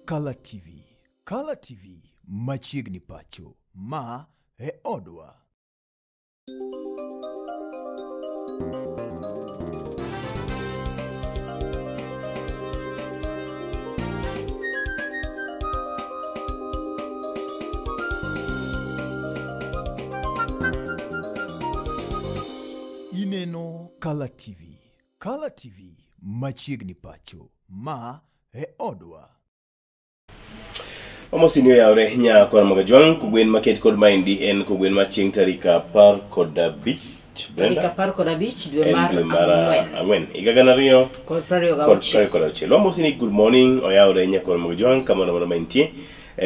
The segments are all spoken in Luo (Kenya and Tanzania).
Kala TV. Kala TV machiegni pacho. Ma e odwa. Ineno Kala TV. Kala TV machiegni pacho. Ma e odwa. Omosini oyawre nya kora maga jwang' kogwen maket kod maendi en kogwen ma chieng' tarik 15 Tarik 15 dwe en mar dwe mar ang'wen ang'wen higa gana ariyo kod prariyo kod gauchiel. 26. Wamosini good morning oyawre nya kora maga jwang' kamoro amora ma intie.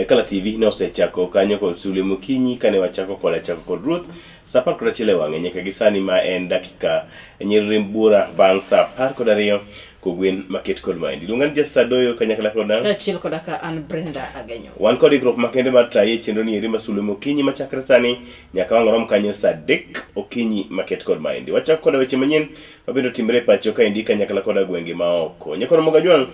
Kala TV ne osechako kanyo kod sulwe mokinyi kane wachako koda chako kod ruoth saa 11 e wang'e nyaka gi sani ma en dakika nyiriri buora bang' saa 12 kogwen maket kod maendi. Luonga ni Jesse Adoyo kanyakla koda Kaachiel koda ka an Brenda Agenyo. Wan kod ikruok makende mar tayi e chenro ni eri ma sulwe mokinyi machakre sani nyaka wang' rom kanyo saa 3 okinyi maket kod maendi. Wachako koda weche manyien mabende otimre e pacho kaendi kanyakla koda gwenge maoko. Nyakoro Mogajwang'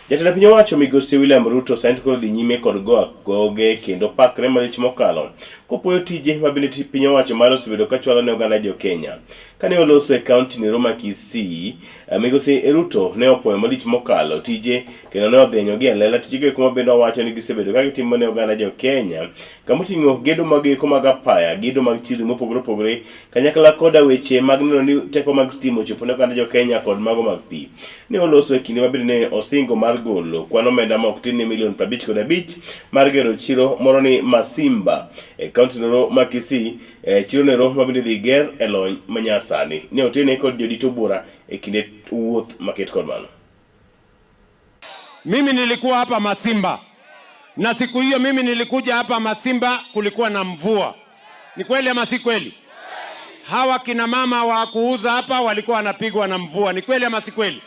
Jatend piny owacho migosi William Ruto sani to koro dhi nyime kod go agoge kendo pakre malich mokalo kopuoyo tije ma bende piny owacho mare osebedo ka chwalo ne oganda jo Kenya. Kane oloso e kaunti nero ma Kisii, migosi Ruto ne opuoyo malich mokalo tije kendo ne odhenyo gi e lela tijego eko ma bende owacho ni gisebedo ka gitimo ne oganda jo Kenya kamoting'o gedo mag eko mag apaya, gedo mag chirni mopogore opogore kanyakla koda weche mag neno ni teko mag stima ochopo ne oganda jo Kenya kod mago mag pi. Ne oloso e kinde ma bende ne osingo mar golo kwan omenda ma ok tin ne milion 55 mar gero chiro moro ni Masimba e kaunti noro ma Kisii, chiro nero ma bende dhi ger e lony manyasani. Ne otene kod jodito bura e kinde wuoth maket kod mano. Mimi nilikuwa hapa Masimba na siku hiyo mimi nilikuja hapa Masimba, kulikuwa na mvua. Ni kweli ama si kweli? Hawa kina mama wa kuuza hapa walikuwa wanapigwa na mvua. Ni kweli ama si kweli?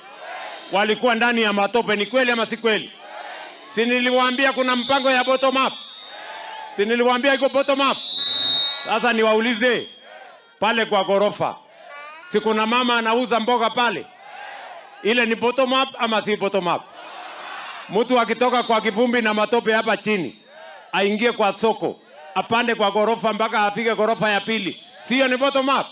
Walikuwa ndani ya matope. Ni kweli ama si kweli? Si niliwaambia kuna mpango ya bottom up? Si niliwaambia iko bottom up? Sasa niwaulize, pale kwa gorofa, si kuna mama anauza mboga pale? Ile ni bottom up ama si bottom up? Mtu akitoka kwa kivumbi na matope hapa chini, aingie kwa soko, apande kwa gorofa mpaka afike gorofa ya pili, sio ni bottom up?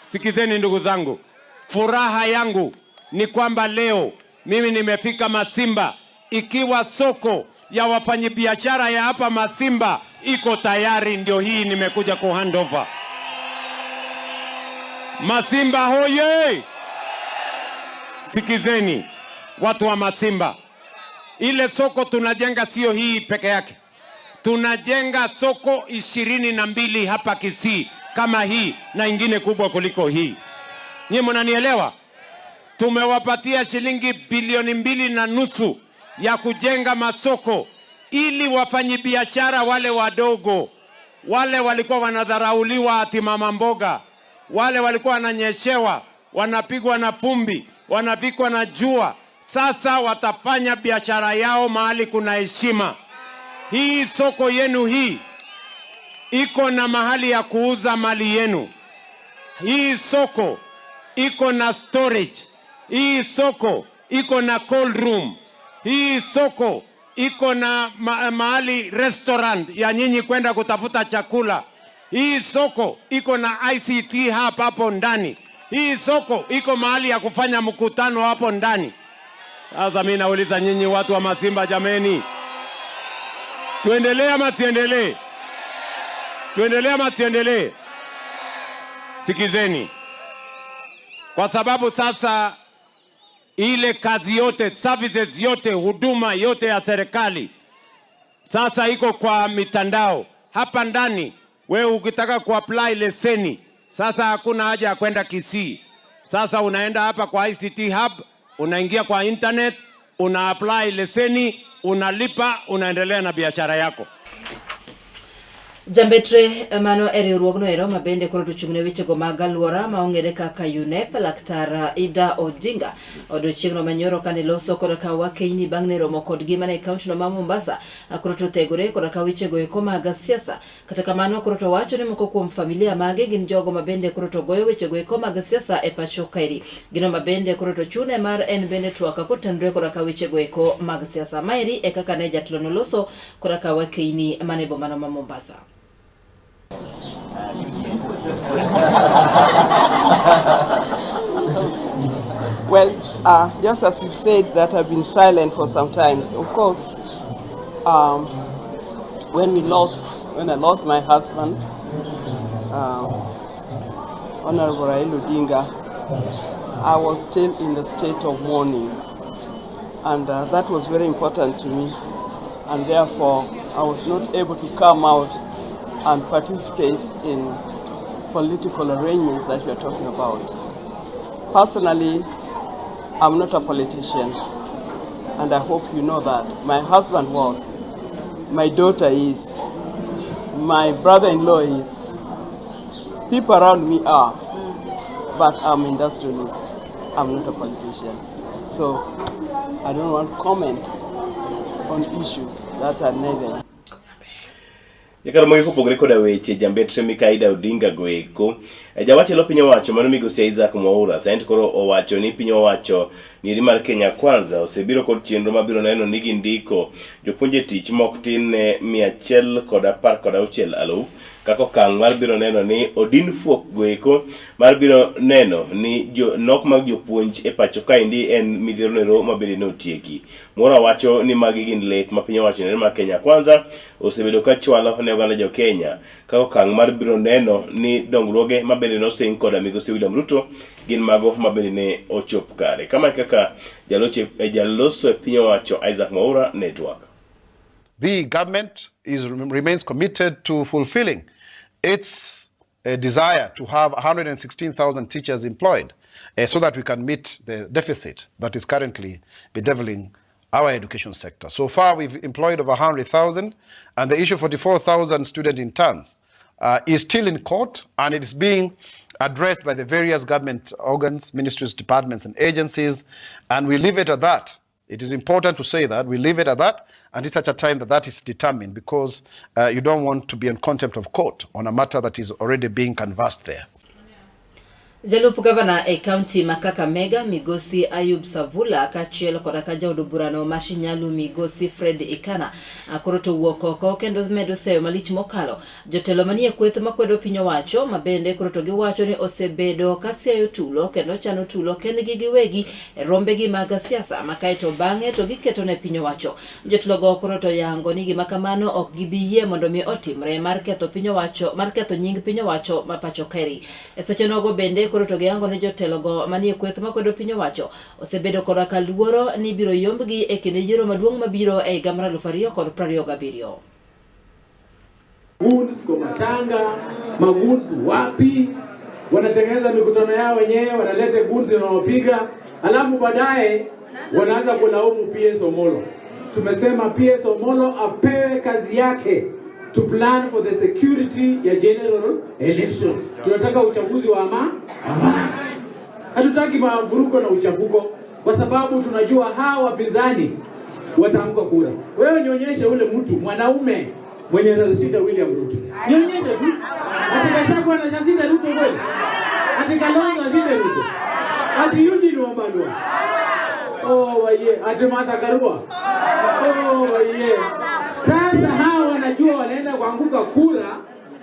Sikizeni ndugu zangu, furaha yangu ni kwamba leo mimi nimefika Masimba, ikiwa soko ya wafanyabiashara ya hapa Masimba iko tayari, ndio hii nimekuja ku hand over. Masimba hoye! Sikizeni watu wa Masimba, ile soko tunajenga sio hii peke yake, tunajenga soko 22 hapa Kisii kama hii na ingine kubwa kuliko hii. Nyie mnanielewa? Tumewapatia shilingi bilioni 2.5 ya kujenga masoko ili wafanyibiashara wale wadogo, wale walikuwa wanadharauliwa ati mama mboga, wale walikuwa wananyeshewa, wanapigwa na vumbi, wanapigwa na jua, sasa watafanya biashara yao mahali kuna heshima. Hii soko yenu hii iko na mahali ya kuuza mali yenu. Hii soko iko na storage. Hii soko iko na cold room. Hii soko iko na mahali restaurant ya nyinyi kwenda kutafuta chakula. Hii soko iko na ICT hub hapo ndani. Hii soko iko mahali ya kufanya mkutano hapo ndani. Sasa mimi nauliza nyinyi watu wa Masimba, jameni, tuendelee ama tuendelee? Tuendelee ama tuendelee? Sikizeni, kwa sababu sasa ile kazi yote, services yote, huduma yote ya serikali sasa iko kwa mitandao. Hapa ndani wewe ukitaka kuapply leseni sasa hakuna haja ya kwenda Kisii. Sasa unaenda hapa kwa ICT hub, unaingia kwa internet, una apply leseni, unalipa, unaendelea na biashara yako. Jambetre mano e riwruogno ero ma bende koro tochung' ne wechego mag alwora ma ong'ere kaka UNEP, Laktar Ida Odinga odiochieng'no manyoro kane loso koda ka wakeini bang' ne romo kodgi mana e kaontino ma Mombasa koro to thegore koda ka wechego eko mag siasa. Kata kamano koro to wacho ni moko kuom familia mage gin jogo ma bende koro to goyo wechego eko mag siasa e pacho kaeri. Gino ma bende koro to chune mar en bende twak kotenore koda ka wechego eko mag siasa. Maeri e kaka ne jatelo no loso koda ka wakeini mane bomano ma Mombasa. Well, just as you've said that I've been silent for some time. Of course, when I lost my husband, Honorable Raila Odinga, I was still in the state of mourning, and that was very important to me, and therefore I was not able to come out and participate in political arrangements that you're talking about. Personally, I'm not a politician, and I hope you know that. My husband was, my daughter is, my brother-in-law is, people around me are, but I'm an industrialist. I'm not a politician. So I don't want to comment on issues that are neither. Nyakar mogi kopogore koda weche jambetre Mikayi Ida Odinga goeko. Jawach elo piny owacho mano migosi Isaac Mwaura sani to koro owacho ni piny owacho nieri mar Kenya Kwanza osebiro kod chenro mabiro neno ni gindiko jopuonj e tich mok tin ne 116,000 kaka okang' mar biro neno ni odin fuok goeko mar biro neno ni jo nok mag jopuonj e pacho kaendi en midhiero nero mabende notieki. Mwaura wacho ni magi gin lek ma piny owacho nero mar Kenya Kwanza osebedo ka chwalo ne oganda jo Kenya kaka okang' mar biro neno ni dongruoge mabende nosing koda migosi William Ruto gin mago mabende ne ochop kare. Kama e kaka jaloso e piny owacho Isaac Mwaura network. The government remains committed to fulfilling its desire to have 116,000 teachers employed so that we can meet the deficit that is currently bedeviling our education sector. So far, we've employed over 100,000, and the issue of 44,000 student interns is still in court, and it is being addressed by the various government organs, ministries, departments, and agencies, and we leave it at that. It is important to say that we leave it at that until such a time that that is determined, because you don't want to be in contempt of court on a matter that is already being canvassed there. Jalup gavana e kaunti ma Kakamega Migosi Ayub Savula kaachiel koda ka jaod burano ma Shinyalu Migosi Fred Ikana koro to wuok oko kendo medo seyo malich mokalo jotelo manie kweth makwedo piny owacho ma bende koro to giwacho ni osebedo ka siayo tulo kendo chano tulo kendgi giwegi e rombegi mag siasa ma kaeto bang'e to giketo ne piny owacho. Jotelogo koro to yango ni gima kamano ok gibi yie mondo mi otimre mar ketho piny owacho mar ketho nying piny owacho ma pacho kaeri. E seche nogo bende koro to giyango ni jotelogo manie kweth makwedo piny owacho osebedo koda ka luoro ni ibiro yombgi e kinde yiero maduong' mabiro e higa mar 2027. Goons kwa matanga, magoons wapi? Wanatengeneza mikutano yao wenyewe, wanaleta goons wanaopiga, alafu baadaye wanaanza kulaumu PS Omollo. Tumesema PS Omollo apewe kazi yake to plan for the security ya general election. Tunataka uchaguzi wa amani. Hatutaki mavuruko na uchafuko, kwa sababu tunajua hawa wapinzani wataanguka kura. Wewe nionyeshe ule mtu mwanaume mwenye anashinda William Ruto. Nionyeshe tu. Ati Gachagua anashinda Ruto kweli? Ati Kalonzo anashinda Ruto? Ati Eugene Wamalwa? Oh, waye. Ati Martha Karua? Oh, waye. Sasa hawa wanajua wanaenda kuanguka kura,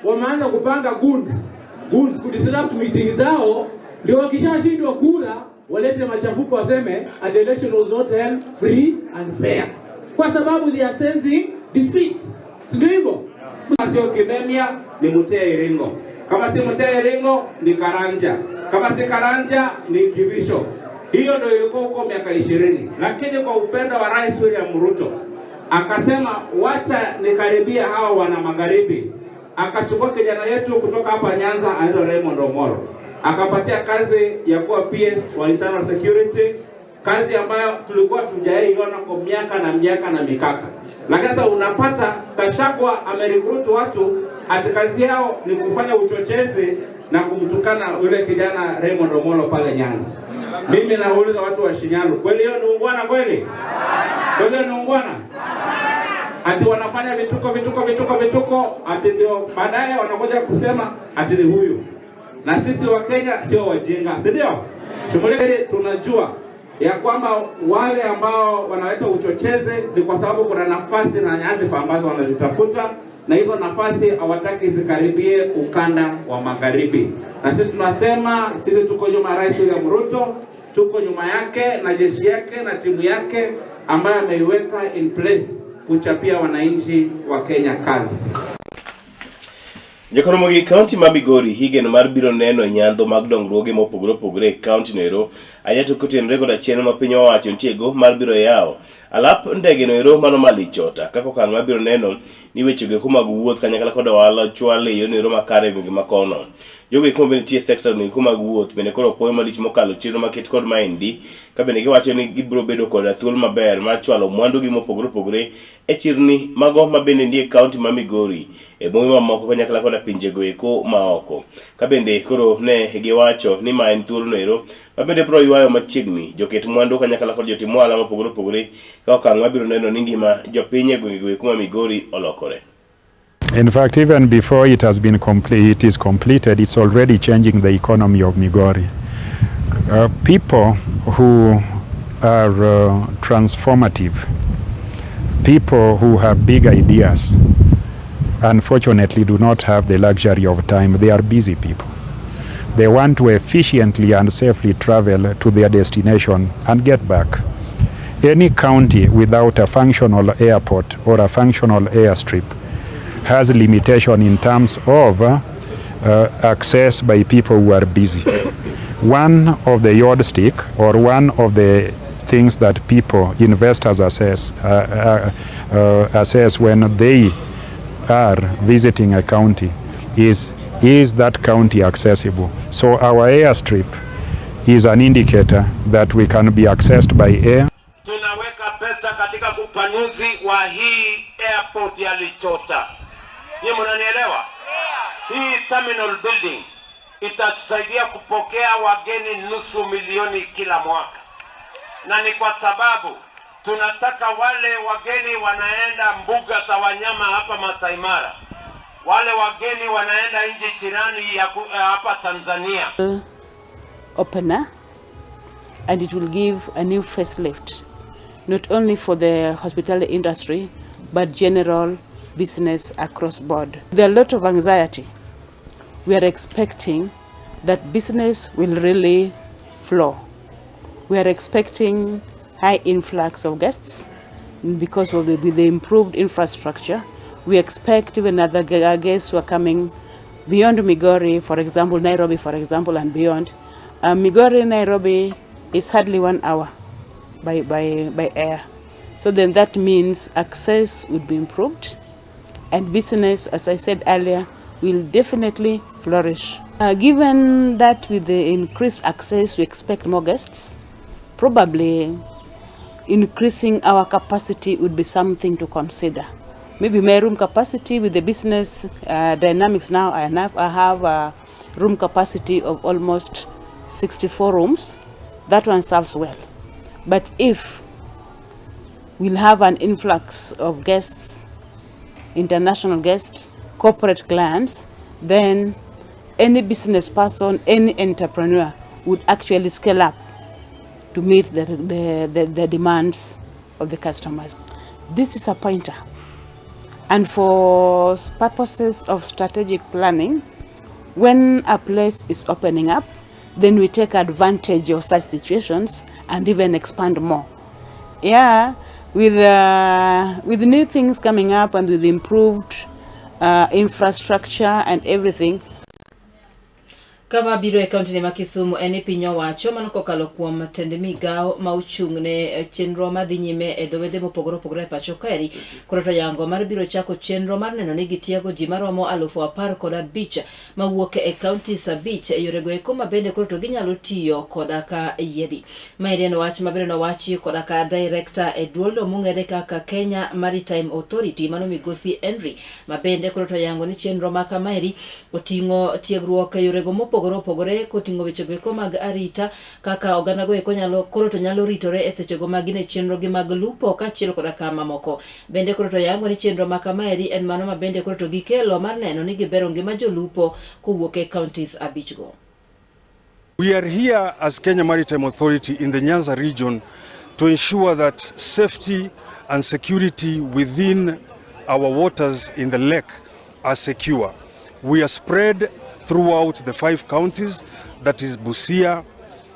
wameanza kupanga goons. Goons kudisrupt meeting zao, ndio wakishashindwa kura walete machafuko waseme at election was not held free and fair, kwa sababu they are sensing defeat, si ndio hivyo? Kama sio Kimemia ni Mutea Iringo, kama si Mutea Iringo ni Karanja, kama si Karanja ni Kibicho. Hiyo ndio ilikuwa huko miaka 20, lakini kwa upendo wa Rais William Ruto akasema wacha nikaribia hawa wana magharibi. Akachukua kijana yetu kutoka hapa Nyanza anaitwa Raymond Omolo, akapatia kazi ya kuwa PS wa Internal Security, kazi ambayo tulikuwa tujaiona kwa miaka na miaka na mikaka. Lakini sasa unapata Gachagua amerecruit watu Ati kazi yao ni kufanya uchochezi na kumtukana yule kijana Raymond Omolo pale Nyanza. Mimi nauliza watu wa Shinyalu, kweli hiyo ni ungwana kweli? Kweli hiyo ni ungwana? Ati wanafanya vituko vituko vituko vituko, ati ndio baadaye wanakuja kusema ati ni huyu. Na sisi wa Kenya sio wajinga, si ndio? Tumulike, tunajua ya kwamba wale ambao wanaleta uchochezi ni kwa sababu kuna nafasi na nyadhifa ambazo wanazitafuta, na hizo nafasi hawataki zikaribie ukanda wa magharibi. Na sisi tunasema sisi tuko nyuma ya Rais William Ruto, tuko nyuma yake na jeshi yake na timu yake ambayo ameiweka in place kuchapia wananchi wa Kenya kazi. Jokoromogi kaunti ma Migori higeno mar biro neno nyandho mag dongruoge mopogore opogore e kaunti noero ahinya to kotenore koda chenro ma piny owacho nitiego mar biro yawo alap ndege noero mano ma Lichota kaka okang' mabiro neno ni weche goeko mag wuoth kanyakla kod ohala ochwal e yono ero makare e gwenge ma kono. Jogo eko mabende nitie e sekta no eko mag wuoth bende koro puoyo malich mokalo chenro maket kod maendi ka bende giwacho ni gibiro bedo koda thuolo maber mar chwalo mwandugi mopogore opogore e chirni mago mabende nie kaunti ma Migori e bombe mamoko kanyakla koda pinjego eko maoko. Ka bende koro ne giwacho ni ma en thuolo noero ma bende biro ywayo machiegni joket mwandu kanyakla kod jotim ohala mopogore opogore ka okang' mabiro neno ni ngima jopiny e gwengego eko ma Migori olokore. In fact, even before it has been complete, it is completed, it's already changing the economy of Migori. People who are transformative, people who have big ideas, unfortunately do not have the luxury of time. They are busy people. They want to efficiently and safely travel to their destination and get back. Any county without a functional airport or a functional airstrip has limitation in terms of access by people who are busy. One of the yardstick or one of the things that people, investors assess when they are visiting a county is that county accessible? So our airstrip is an indicator that we can be accessed by air. Tunaweka pesa katika kupanuzi wa hii airport ya Lichota. Nyie mnanielewa? Hii terminal building itatusaidia kupokea wageni 500,000 kila mwaka, na ni kwa sababu tunataka wale wageni wanaenda mbuga za wanyama hapa Masai Mara, wale wageni wanaenda nchi jirani ya hapa Tanzania. Opener, and it will give a new facelift, not only for the hospitality industry, but general business across board. There are a lot of anxiety. We are expecting that business will really flow. We are expecting high influx of guests because of with the improved infrastructure. We expect even other guests who are coming beyond Migori, for example, Nairobi, for example, and beyond. Migori, Nairobi is hardly 1 hour by air. So then that means access would be improved and business, as I said earlier, will definitely flourish. Given that with the increased access, we expect more guests, probably increasing our capacity would be something to consider. Maybe my room capacity with the business dynamics now, I have a room capacity of almost 64 rooms. That one serves well. But if we'll have an influx of guests, international guests, corporate clients, then any business person, any entrepreneur would actually scale up to meet the demands of the customers. This is a pointer. And for purposes of strategic planning, when a place is opening up, then we take advantage of such situations and even expand more. With new things coming up and with improved infrastructure and everything. Kama biro e kaunti ma Kisumu en ni piny owacho mano kokalo kuom tend migawo ma ochung' ne eh, chenro madhi nyime e dho wedhe mopogore opogore e pacho kaeri koro to yango mar biro chako chenro mar neno ni gitiego ji maromo 15,000 mawuok e counties abich e yorego eko ma bende koro to ginyalo tiyo koda ka yiedhi. Maeri en wach ma bende nowachi koda ka director e duolno mong'ere kaka Kenya Maritime Authority mano migosi Henry ma bende koro to yango ni chenro ma kamaeri oting'o tiegruok e yorego mopogore opogore koting'o wechego eko mag arita kaka ogandago eko nyalo koro to nyalo ritore e sechego ma gin e chenrogi mag lupo kaachiel koda ka mamoko. Bende koro to yango ni chenro ma kamaeri en mano ma bende koro to gikelo mar neno ni gibero ngima jolupo kowuok e counties abichgo. We are here as Kenya Maritime Authority in the Nyanza region to ensure that safety and security within our waters in the lake are secure. We are spread throughout the 5 counties, that is Busia,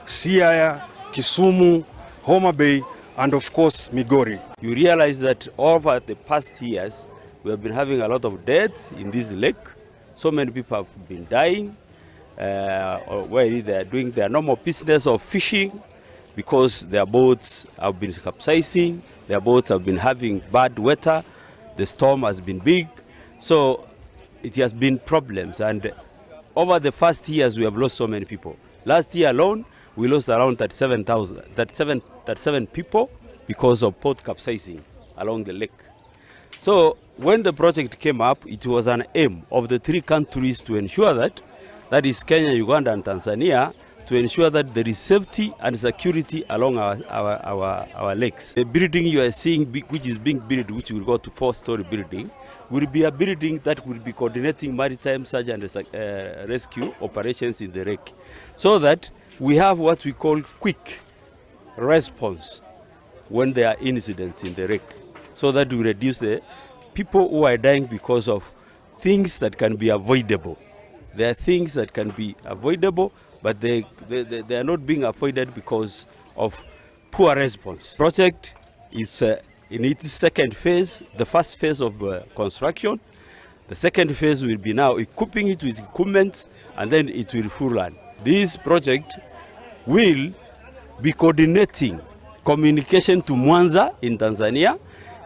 Siaya, Kisumu, Homa Bay, and of course Migori. You realize that over the past years, we have been having a lot of deaths in this lake. So many people have been dying, or where they are doing their normal business of fishing because their boats have been capsizing, their boats have been having bad weather, the storm has been big. So it has been problems, and over the first years we have lost so many people. Last year alone, we lost around 37 people because of boat capsizing along the lake. So when the project came up, it was an aim of the 3 countries to ensure that, that is Kenya, Uganda and Tanzania, to ensure that there is safety and security along our lakes. The building you are seeing, which is being built, which will go to 4-story building, will be a building that will be coordinating maritime search and rescue operations in the lake, so that we have what we call quick response when there are incidents in the lake, so that we reduce the people who are dying because of things that can be avoidable. There are things that can be avoidable, but they are not being avoided because of poor response. Project is in its second phase, the first phase of construction. The second phase will be now equipping it with equipment, and then it will full run. This project will be coordinating communication to Mwanza in Tanzania.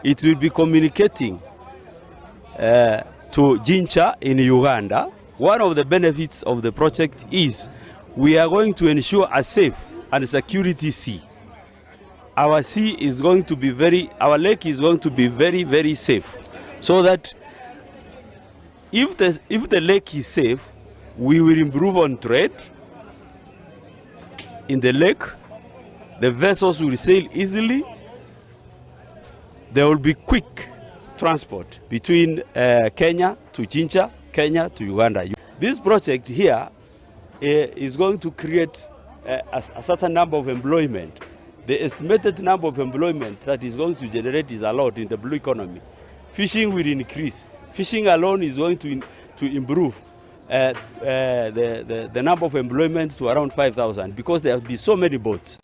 It will be communicating to Jinja in Uganda. One of the benefits of the project is we are going to ensure a safe and security sea. Our sea is going to be very, our lake is going to be very, very safe, so that if the lake is safe, we will improve on trade in the lake. The vessels will sail easily. There will be quick transport between Kenya to Jinja, Kenya to Uganda. This project here is going to create a certain number of employment. The estimated number of employment that is going to generate is a lot in the blue economy. Fishing will increase. Fishing alone is going to improve the number of employment to around 5,000 because there will be so many boats.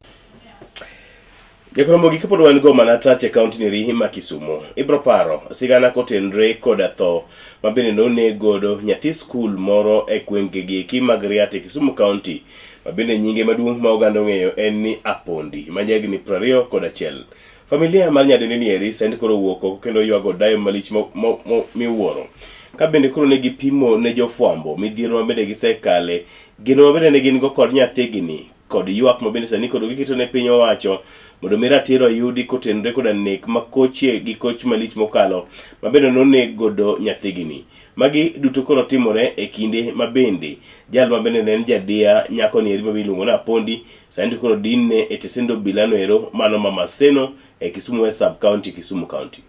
Jokromogi kapod wan go mana tach e kaunti ni ma Kisumu. Ibro paro sigana kotenre koda tho ma bende noneg godo nyathi skul moro e gwenge gi mag Riat e Kisumu County ma bende nyinge maduong' ma oganda ong'eyo en ni Apondi ma jahigni 21. Familia mar nyadendi ni eri send koro wuok oko kendo ywago dayo malich miwuoro. Ka bende koro ne gipimo ne jofwambo midhiero ma bende gisekale, geno ma bende ne gin go kod nyathigi ni kod ywak ma bende sani koro giketo ne piny owacho mondo mi ratiro oyudi kotenore koda nek ma kochie gi koch malich mokalo ma bende noneg godo nyathigi ni. Magi duto koro timore e kinde ma bende jal ma bende ne en jadiya nyako ni eri ma iluongo ni Apondi sani to koro dinne e tesend obila no ero mano ma Maseno e Kisumu West Sub County, Kisumu County.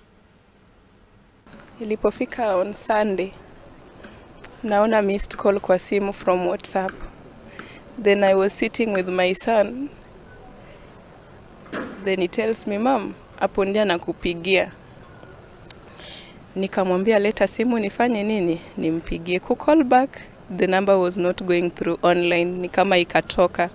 Ilipofika on Sunday, naona missed call kwa simu from WhatsApp. Then I was sitting with my son. Then he tells me, Mom, Apondi anakupigia. Nikamwambia leta simu nifanye nini? Nimpigie. Ku call back, the number was not going through online. Ni kama ikatoka.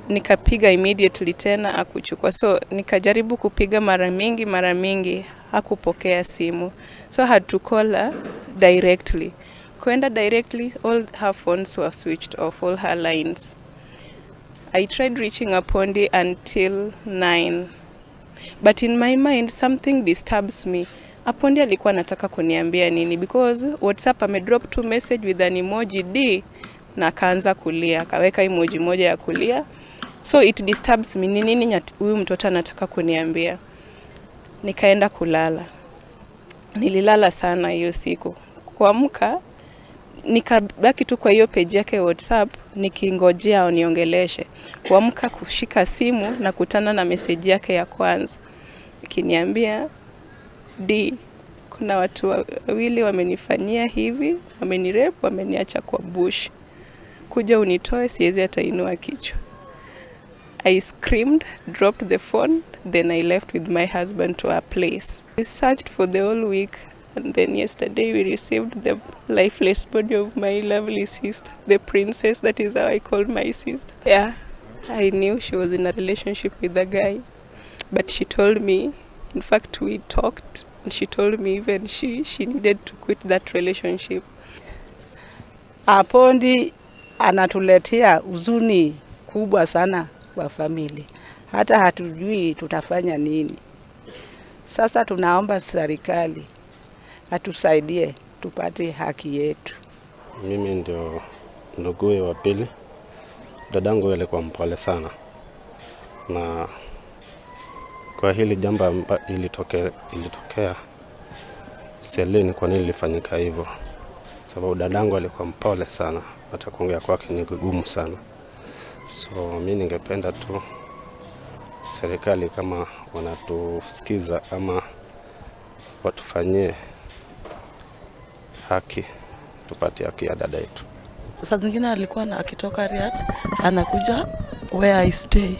Nikapiga immediately tena akuchukua. So nikajaribu kupiga mara mingi hakupokea simu. So I had to call her directly. Kwenda directly, all her phones were switched off, all her lines. I tried reaching Apondi until 9. But in my mind something disturbs me. Apondi alikuwa anataka kuniambia nini because WhatsApp amedrop tu message with an emoji D na akaanza kulia, akaweka emoji moja ya kulia. So it disturbs me, ni nini huyu mtoto anataka kuniambia? Nikaenda kulala. Nililala sana hiyo siku. Kuamka nikabaki tu kwa hiyo page yake WhatsApp nikingojea aniongeleshe. Kuamka kushika simu na kutana na meseji yake ya kwanza ikiniambia, D, kuna watu wawili wamenifanyia hivi, wamenirape, wameniacha kwa bush, kuja unitoe, siwezi hata inua kichwa. I screamed, dropped the phone, then I left with my husband to our place. We searched for the whole week, and then yesterday we received the lifeless body of my lovely sister, the princess, that is how I called my sister. Yeah, I knew she was in a relationship with a guy, but she told me, in fact we talked, and she told me even she needed to quit that relationship. Apondi anatuletea huzuni kubwa sana kwa family, hata hatujui tutafanya nini. Sasa tunaomba serikali atusaidie tupate haki yetu. Mimi ndio nduguye wa pili. Dadangu alikuwa mpole sana, na kwa hili jambo ilitokea sielewi ni kwa nini ilifanyika hivyo, sababu dadangu alikuwa mpole sana, hata kuongea kwake ni vigumu sana. So mi ningependa tu serikali kama wanatusikiza ama watufanyie haki, tupate haki ya dada yetu. Saa zingine alikuwa na akitoka Riyadh anakuja where I stay,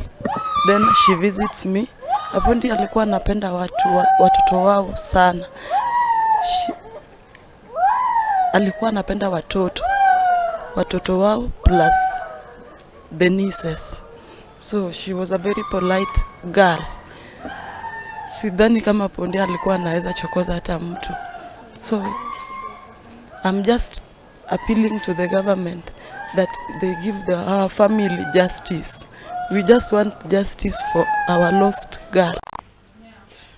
then she visits me. Hapo ndiye alikuwa anapenda watoto wao sana. Alikuwa anapenda watoto wao plus the nieces, so she was a very polite girl. Sidhani kama Pondi alikuwa anaweza chokoza hata mtu, so I'm just appealing to the government that they give our family justice. We just want justice for our lost girl.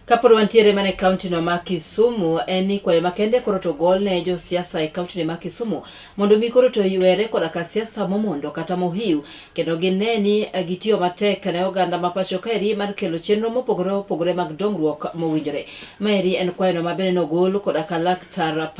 Kapod wantiere mana e kaunti no ma Kisumu, en ni kwayo makende koro to gol ne josiasa e kaunti ma Kisumu mondo mi koro to ywere koda ka siasa momondo kata mohiu, kendo gine ni gitiyo matek ne oganda ma pacho kaeri mar kelo chenro mopogore opogore mag dongruok mowinjore. Maeri en kwayono ma bende nogol koda ka Laktar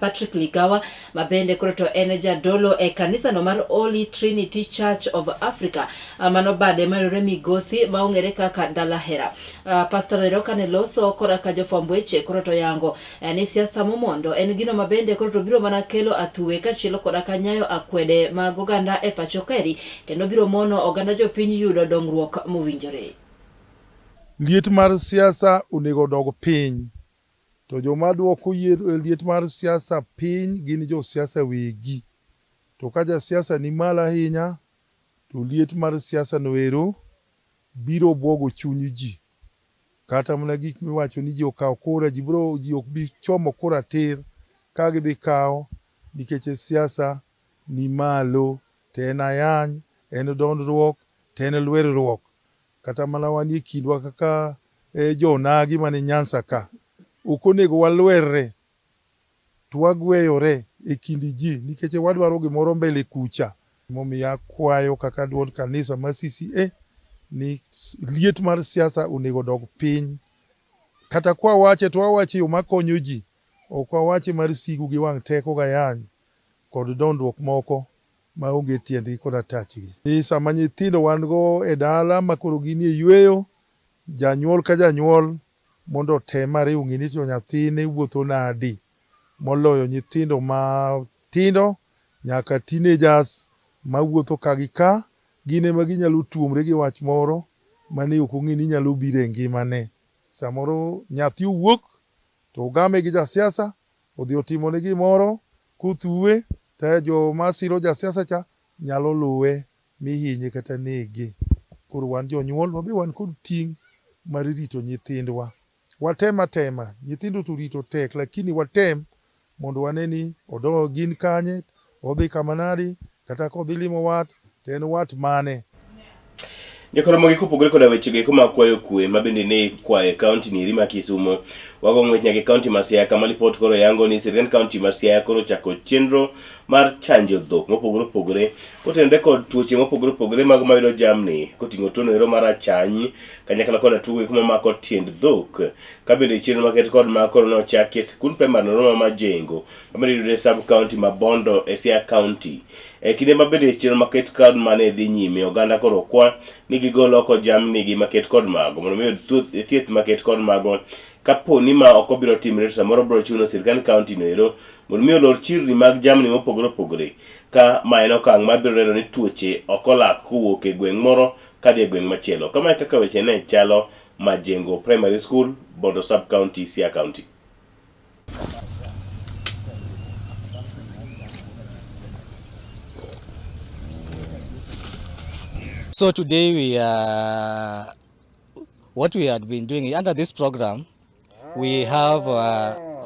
Patrick Ligawa ma bende koro to en jadolo e kanisano mar Holy Trinity Church of Africa, mano bade mayudore Migosi ma ong'ere kaka Dala Hera. Pastor Noero kane loso koda ka jofwamb weche koro to yango ni siasa momondo en gino ma bende koro to biro mana kelo athuwe kaachiel koda ka nyayo akwede mag oganda e pacho kaeri, kendo biro mono oganda jopiny yudo dongruok mowinjore. Liet mar siasa onego odog piny, to joma duoko liet mar siasa piny gin josiasa wegi. To ka jasiasa ni malo ahinya, to liet mar siasa no ero biro buogo chuny ji. Kata mana gik miwacho ni ji okaw kura, ji ok bi chomo kura tir ka gidhi kawo nikech siasa ni malo, to en ayany, en dondruok, to en lwerruok. Kata mana wanie kindwa kaka jonagi mani Nyanza ka, ok onego walwerre to wagweyore e kind ji nikech wadwaro gimoro mbele kucha. Momiyo akwayo kaka duond kanisa mar CCA ni liet mar siasa onego odog piny. Kata kwa wache to wawache e yo makonyo ji, ok wawache mar sigu gi wang' teko gayany kod dondruok moko maonge tiendgi koda tachgi. Ni sama nyithindo wan go e dala ma koro ginie yueyo, janyuol ka janyuol mondo otem ariw ng'i ni to nyathine wuotho nadi, moloyo nyithindo matindo nyaka teenagers mawuotho ka gi ka, gin ema ginyalo tuomre gi wach moro mane ok ong'e ni nyalo biro e ngimane. Samoro nyathi owuok to ogame gi jasiasa, odhi otimone gimoro, kothuwe to joma siro jasiasa cha nyalo luwe mihinye kata nege. Koro wan jonyuol wabe wan kod ting' mar rito nyithindwa. Watem atema, nyithindo to rito tek lakini watem mondo wane ni odog gin kanye, odhi kama nadi, kata kodhi limo wat to en wat mane. Jokoromogi kopogore koda wechego eko mag kwayo kwe ma bende ne ikwayo e kaunti ni eri ma Kisumo, wago ng'wech nyaka e kaunti ma Siaya kama lipot koro yango ni sirkand kaunti ma Siaya koro ochako chenro mar chanjo dhok mopogore opogore kotenore kod tuoche mopogore opogore mago mayudo jamni koting'o tuono ero mar achany kanyakla koda tuo eko mamako tiend dhok ka bende chenro maket kod ma koro ne ochaki e sikund primary no ma Majengo ma bende yudore e sub county ma Bondo e Siaya County. E kinde ma bende chenro maket kod ma ne dhi nyime, oganda koro okwa ni gigol oko jamni gi maket kod mago mondo mi oyud thieth maket kod mago. Kapo ni ma ok obiro timre to samoro biro chuno sirkand county no ero mondo mi olor chirni mag jamni mopogore opogore ka ma en okang' mabiro neno ni tuoche ok olak kowuok e gweng' moro kadhi e gweng' machielo. Kama e kaka weche ne chalo Majengo Primary School, Bondo Sub County, Siaya County. So today we are, what we had been doing under this program, we have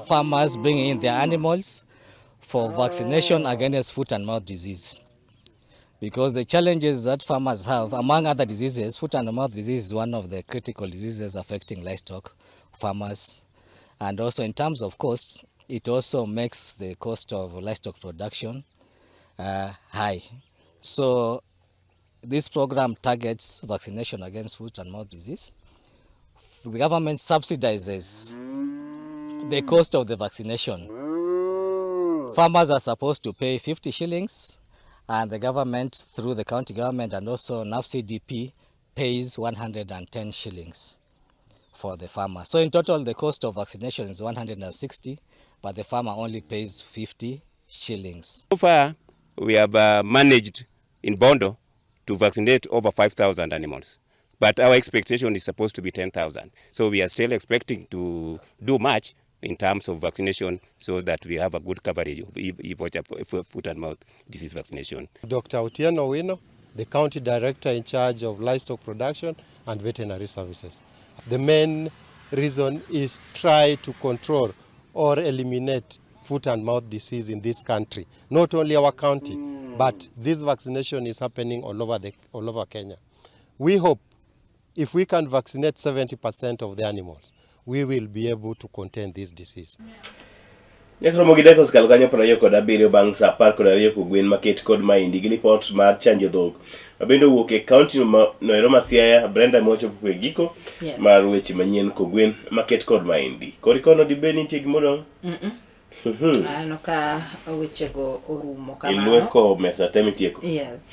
farmers bringing in their animals for vaccination against foot and mouth disease. Because the challenges that farmers have, among other diseases, foot and mouth disease is one of the critical diseases affecting livestock farmers. And also in terms of cost, it also makes the cost of livestock production high. So this program targets vaccination against foot and mouth disease. The government subsidizes the cost of the vaccination. Farmers are supposed to pay 50 shillings, and the government, through the county government and also NAFCDP, pays 110 shillings for the farmer. So in total, the cost of vaccination is 160, but the farmer only pays 50 shillings. So far, we have managed in Bondo to vaccinate over 5,000 animals. But our expectation is supposed to be 10,000. So we are still expecting to do much in terms of vaccination so that we have a good coverage of foot and mouth disease vaccination. Dr. Otieno Owino, the county director in charge of livestock production and veterinary services. The main reason is try to control or eliminate foot and mouth disease in this country. Not only our county, but this vaccination is happening all over Kenya. We hope if we can vaccinate 70% of the animals, we will be able to contain this disease. Nyaka romo gi dakika osekalo kanyo 27 bang' saa 12 kogwen maket kod maendi gi lipot mar chanjo dhok ma bende owuok e kaunti noero ma Siaya. Brenda mochopo e giko mar weche manyien kogwen maket kod maendi. Kori kono dibed ni nitie gimoro? Aneno ka wechego orumo kamano. Ilweko mesa te mitieko. Yes.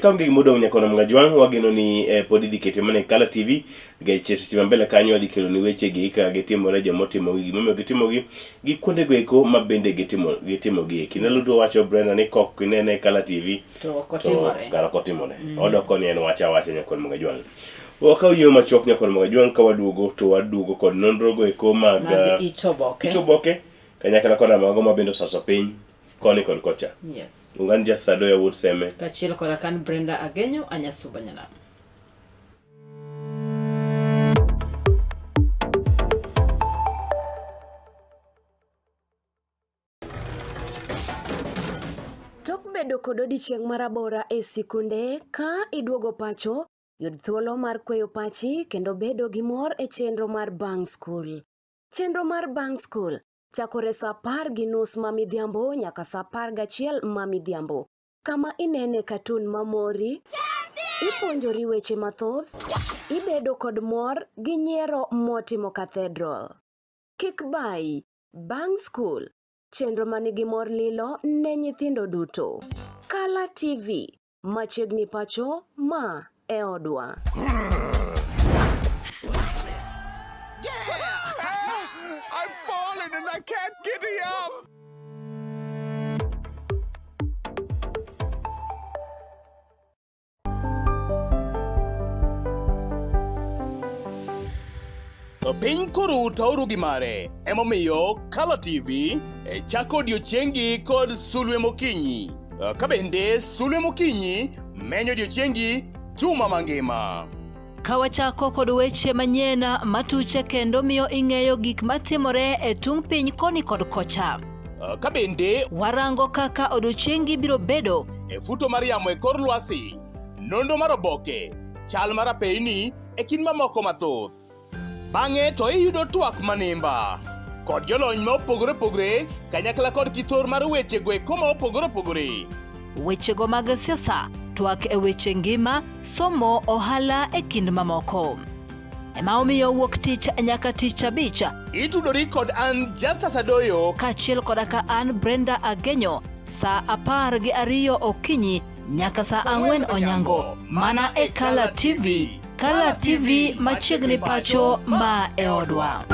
Ka onge gima odong' nyakono Mgajwang', wageno ni pod idhi kete mana e Kala TV nikech seche ma mbele kanyo wadhi keloni wechegi kaka gitimore, joma otimogi, gimomiyo gitimogi, gi kuondego eko ma bende gitimogie. Kinde duto wacho Brenda ni kok inene e Kala TV To ok otimore. to kara ok otimore. Odoko ni en wach awacha nyakono Mgajwang'. Wakaw yo machuok nyakono Mgajwang' ka waduogo to waduogo kod nonro go eko mag, Mag it oboke. it oboke kanyakla koda mago ma bende osaso piny koni kod kocha. Yes. Ungani Jasadoya wuod Seme. Kaachiel koda kan Brenda Agenyo Anyasuba Nyanam. Tok bedo kod odiechieng' marabora e sikunde, ka iduogo pacho, yud thuolo mar kweyo pachi kendo bedo gi mor e chenro mar Bang' Skul. Chenro mar Bang' Skul chakore saa apar gi nus ma midhiambo nyaka saa apar gachiel ma midhiambo, kama inene katun mamori, ipuonjori weche mathoth, ibedo kod mor gi nyiero motimo cathedral. Kik bayi, Bang' Skul, chenro manigi mor lilo ne nyithindo duto. Kala TV, machiegni pacho, ma e odwa. I've fallen and I can't get up. Piny koro taoru gi mare, emomiyo Kala TV e chako odiechiengi kod sulwe mokinyi. Ka bende sulwe mokinyi menyo odiechiengi juma mangima. Ka wachako kod weche manyien matuche kendo miyo ing'eyo gik matimore e tung' piny koni kod kocha. Ka bende warango kaka odiochiengi biro bedo e futo mar yamo e kor lwasi, nonro mar oboke, chal mar apeyni e kind mamoko mathoth. Bang'e to iyudo twak manimba kod jolony ma opogore opogore kanyakla kod kithor mar weche go eko ma opogore opogore. Wechego mag siasa, twak e weche ngima, somo, ohala e kind mamoko. Ema omiyo wuok tich nyaka tich abich. Itudori kod an Justus Adoyo kaachiel koda ka an Brenda Agenyo saa 12 okinyi nyaka saa 4 onyango mana e Kala TV. Kala TV machiegni pacho ma e odwa.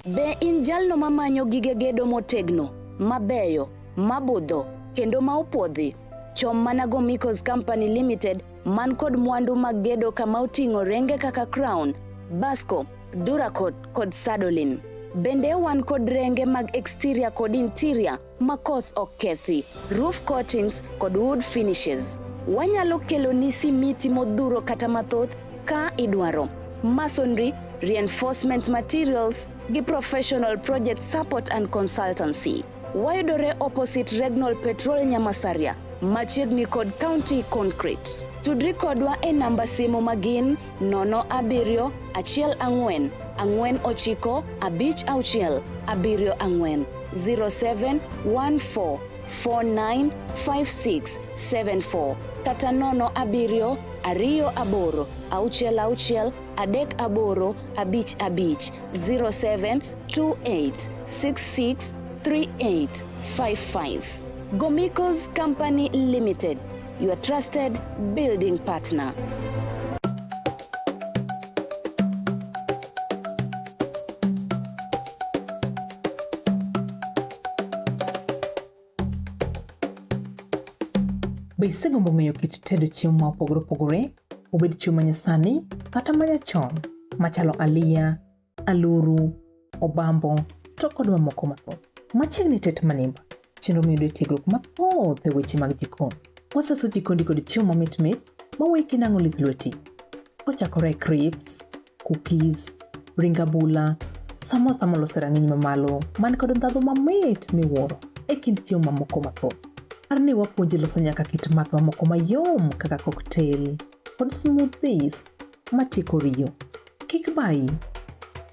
Be in jalno mamanyo gige gedo motegno, mabeyo, mabudho, kendo ma opuodhi? Chom mana Gomicos Company Limited man kod mwandu mag gedo kama oting'o renge kaka Crown, Basco, Duracot kod Sadolin. Bende wan kod renge mag exterior kod interior ma koth ok kethi, roof coatings kod wood finishes. Wanyalo keloni simiti modhuro kata mathoth ka idwaro. Masonry, reinforcement materials gi professional project support and consultancy. Wayudore opposite Regnol Petrol Nyamasaria, machiegni kod County Concrete. Tudri kodwa e namba simu magin 07 14 49 56 74 07 14 49 56 74 kata 0 7 2 8 6 6 3 8 5 5 07 28 66 38 55. Gomicos Company Limited, your trusted building partner. Be isegombo ng'eyo kit tedo chiemo ma opogore opogore, obed chiemo ma nyasani kata ma nyachon, machalo aliya, aluru, obambo, to kod mamoko mathoth? Machiegni tet manimba, chenro miyudo e tiegruok mathoth e weche mag jikon. Wasaso jikondi kod chiemo mamit mit maweyi kinang'o lith lweti. Kochakore e crisps, cookies, ring abula, samosa molos e rang'iny mamalo man kod ndhadhu mamit miwuoro e kind chiemo mamoko mathoth. Par ni wapuonji loso nyaka kit math mamoko mayom kaka cocktail kod smoothies matieko riyo. Kik bayi.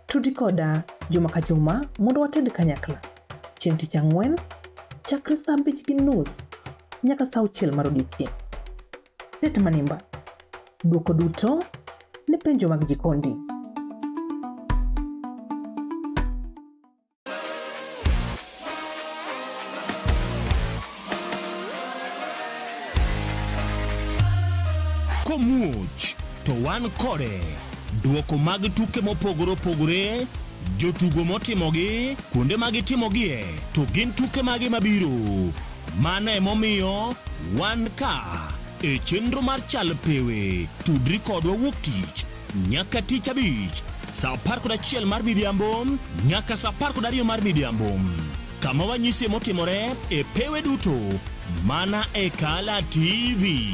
Tudi koda juma ka juma mondo wated kanyakla. Chieng' tich ang'wen, chakre saa 5:30 nyaka saa 6 mar odiechieng'. Tet manimba. Dwoko duto ne penjo mag jikondi. Komuoch to wan kode. Dwoko mag tuke mopogore opogore, jotugo motimogi, kuonde ma gitimogie, to gin tuke mage mabiro. Mano emomiyo wan ka e chenro mar Chal Pewe. Tudri kodwa wuok tich nyaka tich abich saa 11 mar midhiambo nyaka saa 12 mar midhiambo kama wanyisie motimore e pewe duto mana e Kala TV.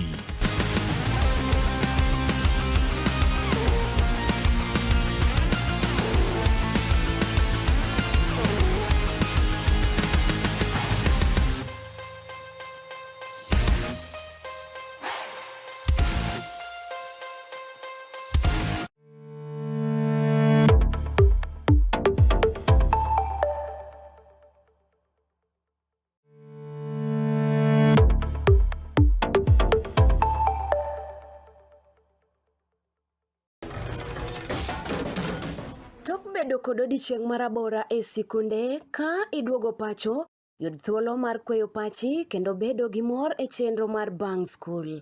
Tok bedo kod odiechieng' marabora e sikunde, ka iduogo pacho, yud thuolo mar kweyo pachi kendo bedo gi mor e chenro mar bang' skul.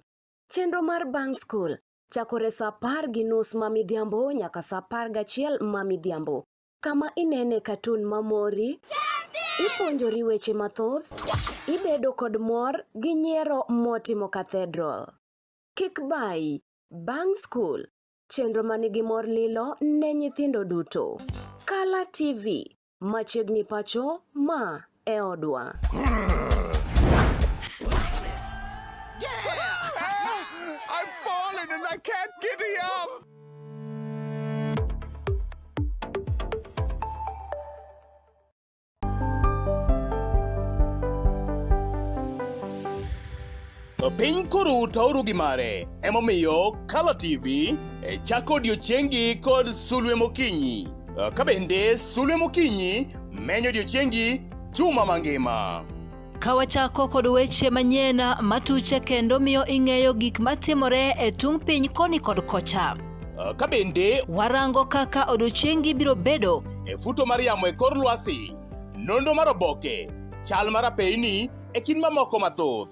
Chenro mar bang' skul chakore saa 10:30 ma midhiambo nyaka saa 11 ma midhiambo, kama inene katun mamori, ipuonjori weche mathoth, ibedo kod mor gi nyiero motimo cathedral. Kik bayi, bang' skul, chenro manigi mor lilo ne nyithindo duto. Kala TV, machiegni pacho ma e odwa. I've fallen and I can't get up. Piny koro taoru gi mare, emomiyo Kala TV e chako odiechiengi kod sulwe mokinyi. Ka bende sulwe mokinyi menyo odiechiengi juma mangima. Ka wachako kod weche manyien matuche kendo miyo ing'eyo gik matimore e tung' piny koni kod kocha. Ka bende warango kaka odiechiengi biro bedo e futo mar yamo e kor lwasi, nonro mar oboke, chal mar apeyni e kind mamoko mathoth.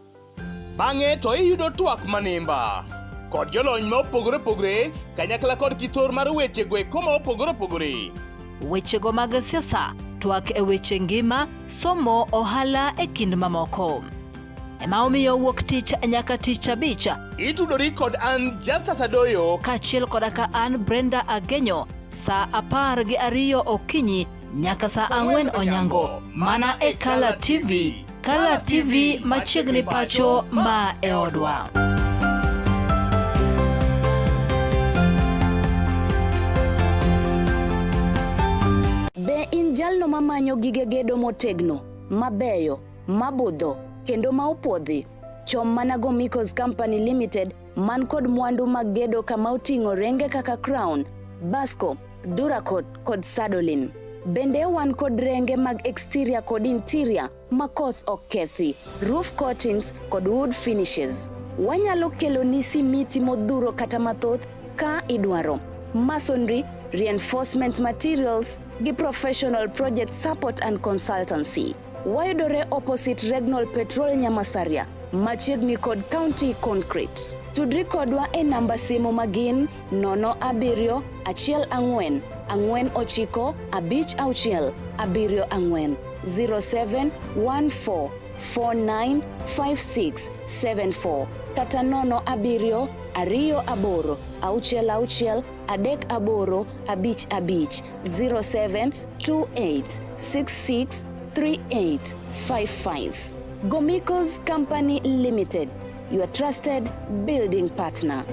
Bang'e to iyudo twak manimba kod jolony ma opogore opogore kanyakla kod kithor mar weche go eko ma opogore opogore. Wechego mag siasa, twak e weche ngima, somo, ohala e kind mamoko. Ema omiyo wuok tich nyaka tich abich. Itudori kod an Justus Adoyo kaachiel koda ka an Brenda Agenyo saa 12 okinyi nyaka saa 4 onyango mana e Kala TV. Kala TV machiegni pacho ma e odwa. Be in jalno mamanyo gige gedo motegno, mabeyo, mabudho, kendo ma opuodhi? Chom mana Gomiko's Company Limited man kod mwandu mag gedo kama oting'o renge kaka Crown, Basco, Duracot kod Sadolin. Bende wan kod renge mag exterior kod interior ma koth ok kethi, roof coatings kod wood finishes. Wanyalo keloni simiti modhuro kata mathoth ka idwaro. Masonry, reinforcement materials gi professional project support and consultancy. Wayudore opposite Regnol Petrol Nyamasaria, machiegni kod County Concrete. Tudri kodwa e namba simu magin 0 7 1 4 9 5 6 7 4 07 14 49 56 74 kata 0 7 2 8 6 6 3 8 5 5 07 28 66 38 55. Gomiko's Company Limited, your trusted building partner.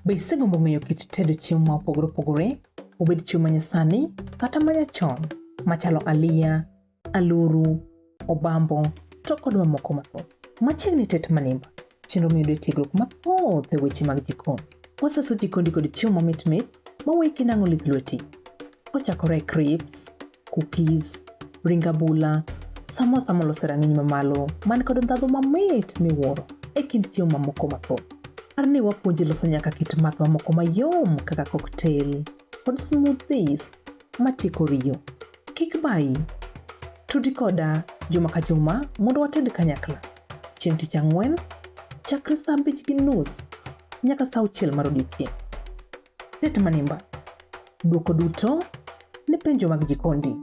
Be isegombo ng'eyo kit tedo chiemo ma opogore opogore, obed chiemo manyasani kata manyachon, machalo aliya, aluru, obambo, to kod mamoko mathoth? Machiegni tet manimba, chenro miyudo e tiegruok mathoth e weche mag jikon. Wasaso jikondi kod chiemo mamit mit maweki nang'o lith lweti. Kochakore e crisps, cookies, ring abula, samosa molos e rang'iny mamalo man kod ndhadhu mamit miwuoro e kind chiemo mamoko mathoth. Par ni wapuonji loso nyaka kit math mamoko mayom kaka cocktail kod smoothies matieko riyo. Kik bayi. Tudi koda juma ka juma mondo wated kanyakla. Chieng' tich ang'wen, chakre saa 5:30 nyaka saa 6 mar odiechieng'. Tet manimba. Dwoko duto ne penjo mag jikondi.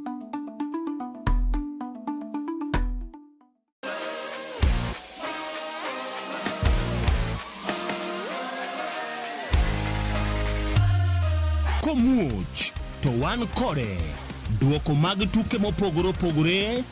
Komuoch to wan kode. Dwoko mag tuke mopogore opogore,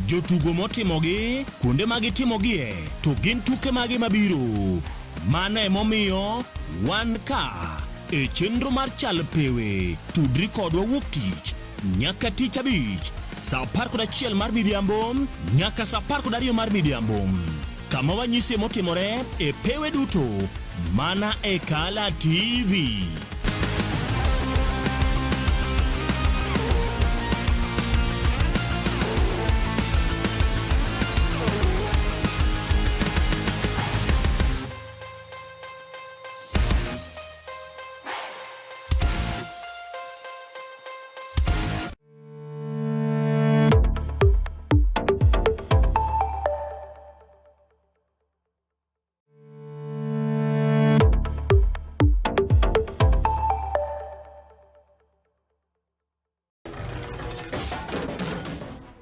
jotugo motimogi, kuonde ma gitimogie, to gin tuke mage mabiro. Mano emomiyo wan ka e chenro mar Chal Pewe. Tudri kodwa wuok tich nyaka tich abich saa 11 mar midhiambo nyaka saa 12 mar midhiambo kama wanyisie motimore e pewe duto mana e Kala TV.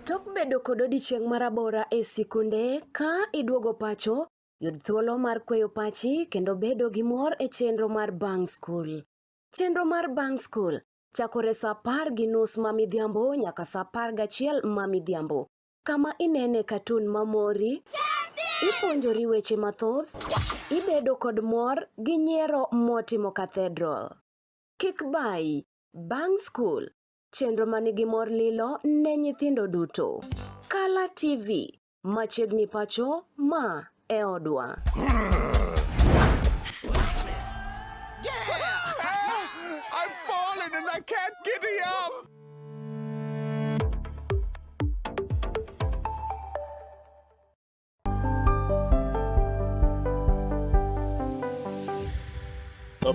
Tok bedo kod odiechieng' marabora e sikunde, ka iduogo pacho, yud thuolo mar kweyo pachi kendo bedo gi mor e chenro mar bang' skul. Chenro mar bang' skul chakore saa 10:30 ma midhiambo nyaka saa 11 ma midhiambo, kama inene katun mamori. Ipuonjori weche mathoth, ibedo kod mor gi nyiero motimo cathedral. Kik bayi, bang' skul, chenro manigi mor lilo ne nyithindo duto. Kala TV, machiegni pacho, ma e odwa. I've fallen and I can't get up.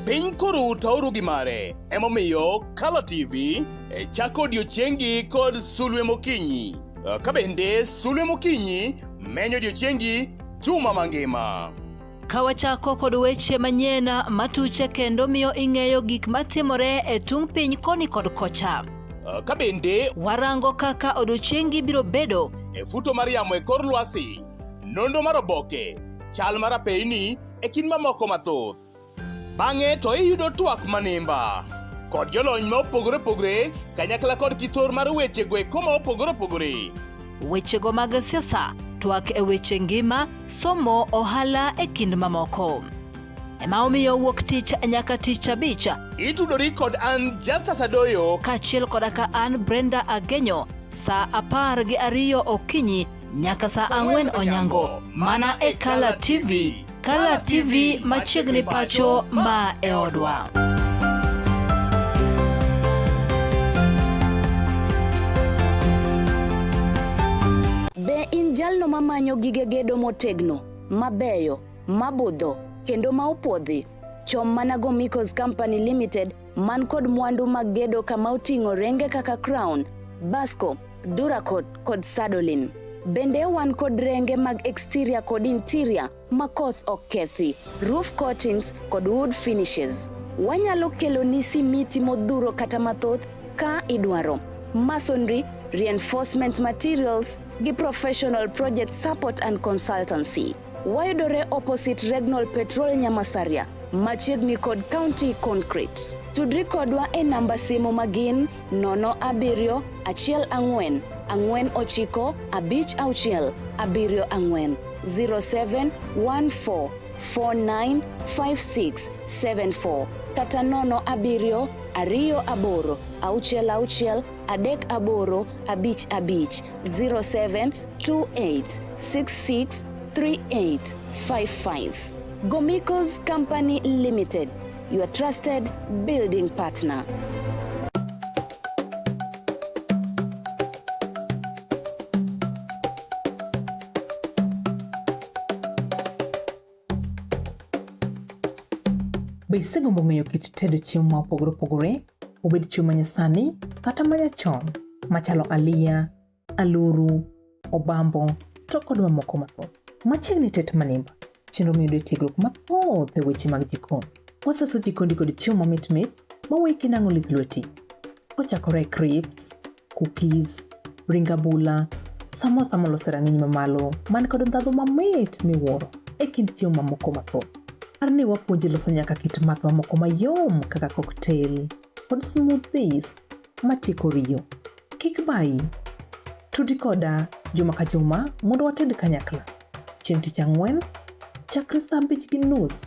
Piny koro taoru gi mare, emomiyo Kala TV e chako odiechiengi kod sulwe mokinyi. Ka bende sulwe mokinyi menyo odiechiengi juma mangima. Ka wachako kod weche manyien matuche kendo miyo ing'eyo gik matimore e tung' piny koni kod kocha. Ka bende warango kaka odiechiengi biro bedo e futo mar yamo e kor lwasi, nonro mar oboke, chal mar apeyni e kind mamoko mathoth. Bang'e to iyudo twak manimba kod jolony ma opogore opogore kanyakla kod kithor mar weche go eko ma opogore opogore. Wechego mag siasa, twak e weche ngima, somo, ohala e kind mamoko. Ema omiyo wuok tich nyaka tich abich. Itudori kod an Justus Adoyo kaachiel koda ka an Brenda Agenyo saa 12 okinyi nyaka saa 4 onyango mana e Kala TV. Kala TV machiegni pacho ma e odwa. Be in jalno mamanyo gige gedo motegno, mabeyo, mabudho, kendo ma opuodhi? Chom mana Gomiko's Company Limited man kod mwandu mag gedo kama oting'o renge kaka Crown, Basco, Duracot kod Sadolin. Bende wan kod renge mag exterior kod interior ma koth ok kethi, roof coatings kod wood finishes. Wanyalo keloni simiti modhuro kata mathoth ka idwaro. Masonry, reinforcement materials gi professional project support and consultancy. Wayudore opposite Regnol Petrol Nyamasaria, machiegni kod County Concrete. Tudri kodwa e namba simu magin 0 7 1 4 4 9 5 6 7 4 07 14 49 56 74 kata 0 7 2 8 6 6 3 8 5 5 07 28 66 38 55. Gomiko's Company Limited, your trusted building partner. Be isegombo ng'eyo kit tedo chiemo ma opogore opogore, obed chiemo ma nyasani kata ma nyachon, machalo aliya, aluru, obambo, to kod mamoko mathoth. Machiegni tet manimba, chenro miyudo e tiegruok mathoth e weche mag jikon. Wasaso jikondi kod chiemo mamit mit maweki kinang'o lith lweti. Kochakore e crisps, cookies, ring abula, samosa molos e rang'iny mamalo man kod ndhadhu mamit miwuoro e kind chiemo mamoko mathoth. Par ni wapuonji loso nyaka kit math mamoko mayom kaka cocktail kod smoothies matieko riyo. Kik bayi. Tudi koda juma ka juma mondo wated kanyakla. Chieng' tich ang'wen, chakre saa 5:30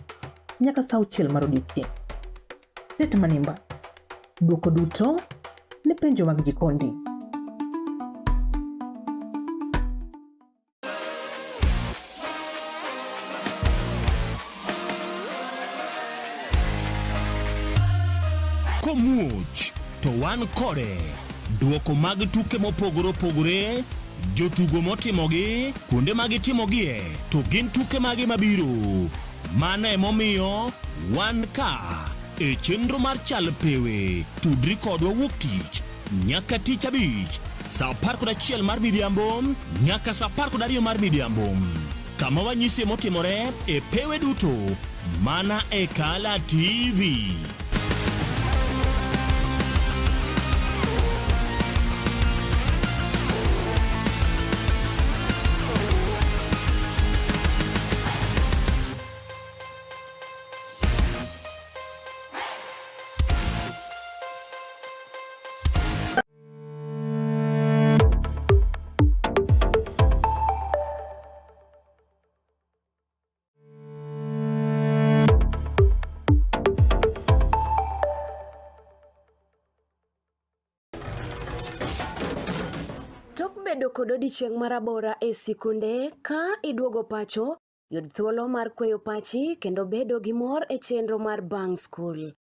nyaka saa 6 mar odiechieng'. Tet manimba. Dwoko duto ne penjo mag jikondi. Komuoch to wan kode. Duoko mag tuke mopogore opogore, jotugo motimogi, kuonde ma gitimogie, to gin tuke mage mabiro. Mano emomiyo wan ka e chenro mar Chal Pewe. Tudri kodwa wuok tich nyaka tich abich saa 11 mar midhiambo nyaka saa 12 mar midhiambo kama wanyisie motimore e pewe duto mana e Kala TV. bedo kod odiechieng' marabora e sikunde, ka iduogo pacho, yud thuolo mar kweyo pachi kendo bedo gi mor e chenro mar Bang' Skul.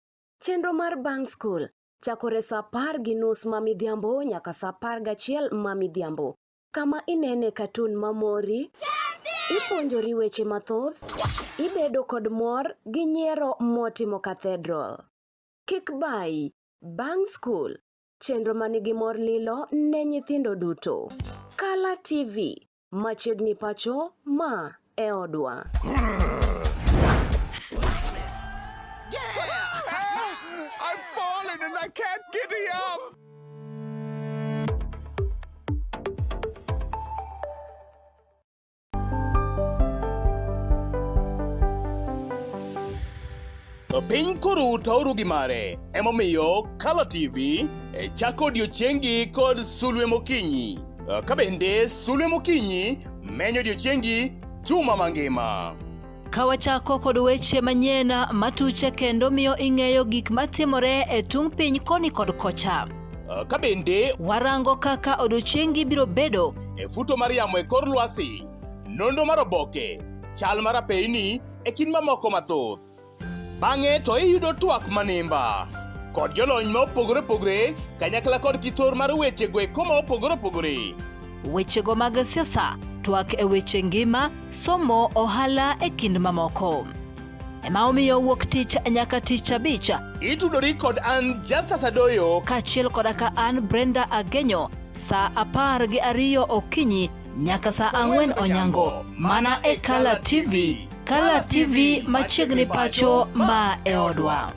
Chenro mar Bang' Skul chakore sa 10:30 ma midhiambo nyaka sa 11 ma midhiambo, kama inene katun mamori, ipuonjori weche mathoth, ibedo kod mor gi nyiero motimo cathedral. Kik bayi, Bang' Skul Chenro ma nigi mor lilo ne nyithindo duto. Kala TV, machiegni pacho, ma e odwa. I've fallen and I can't get up. Piny koro taoru gi mare, emomiyo Kala TV e chako odiechiengi kod sulwe mokinyi. Ka bende sulwe mokinyi menyo odiechiengi juma mangima. Ka wachako kod weche manyien matuche kendo miyo ing'eyo gik matimore e tung' piny koni kod kocha. Ka bende warango kaka odiechiengi biro bedo e futo mar yamo e kor lwasi, nonro mar oboke, chal mar apeyni e kind mamoko mathoth. Bang'e to iyudo twak manimba kod jolony ma opogore opogore kanyakla kod kithor mar weche go eko ma opogore opogore. Wechego mag siasa, twak e weche ngima, somo, ohala e kind mamoko. Ema omiyo wuok tich nyaka tich abich. Itudori kod an Justus Adoyo kaachiel koda ka an Brenda Agenyo saa 12 okinyi nyaka saa 4 onyango mana e Kala TV. Kala TV machiegni pacho ma e odwa.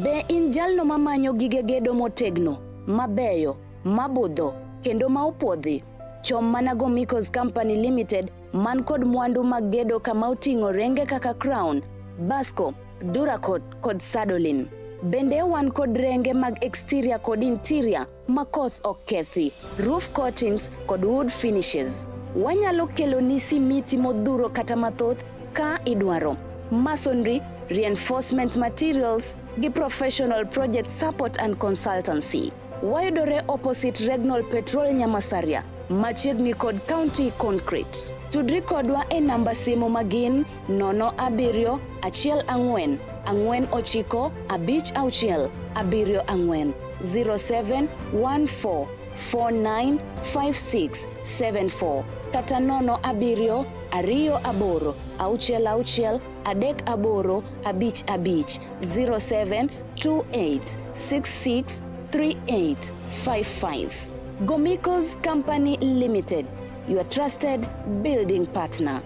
Be in jalno mamanyo gige gedo motegno, mabeyo, mabudho, kendo ma opuodhi? Chom mana Gomicos Company Limited man kod mwandu mag gedo kama oting'o renge kaka Crown, Basco, Duracot kod Sadolin. Bende wan kod renge mag exterior kod interior ma koth ok kethi, roof coatings kod wood finishes. Wanyalo keloni simiti modhuro kata mathoth ka idwaro. Masonry, reinforcement materials gi professional project support and consultancy. Wayudore opposite Regnol Petrol Nyamasaria, machiegni kod County Concrete. Tudri kodwa e namba simu magin 0 7 14 4 9 5 6 7 4 07 14 49 56 74 kata 0 7 2 8 6 6 3 8 5 5 07 28 66 38 55. Gomicos Company Limited, your trusted building partner.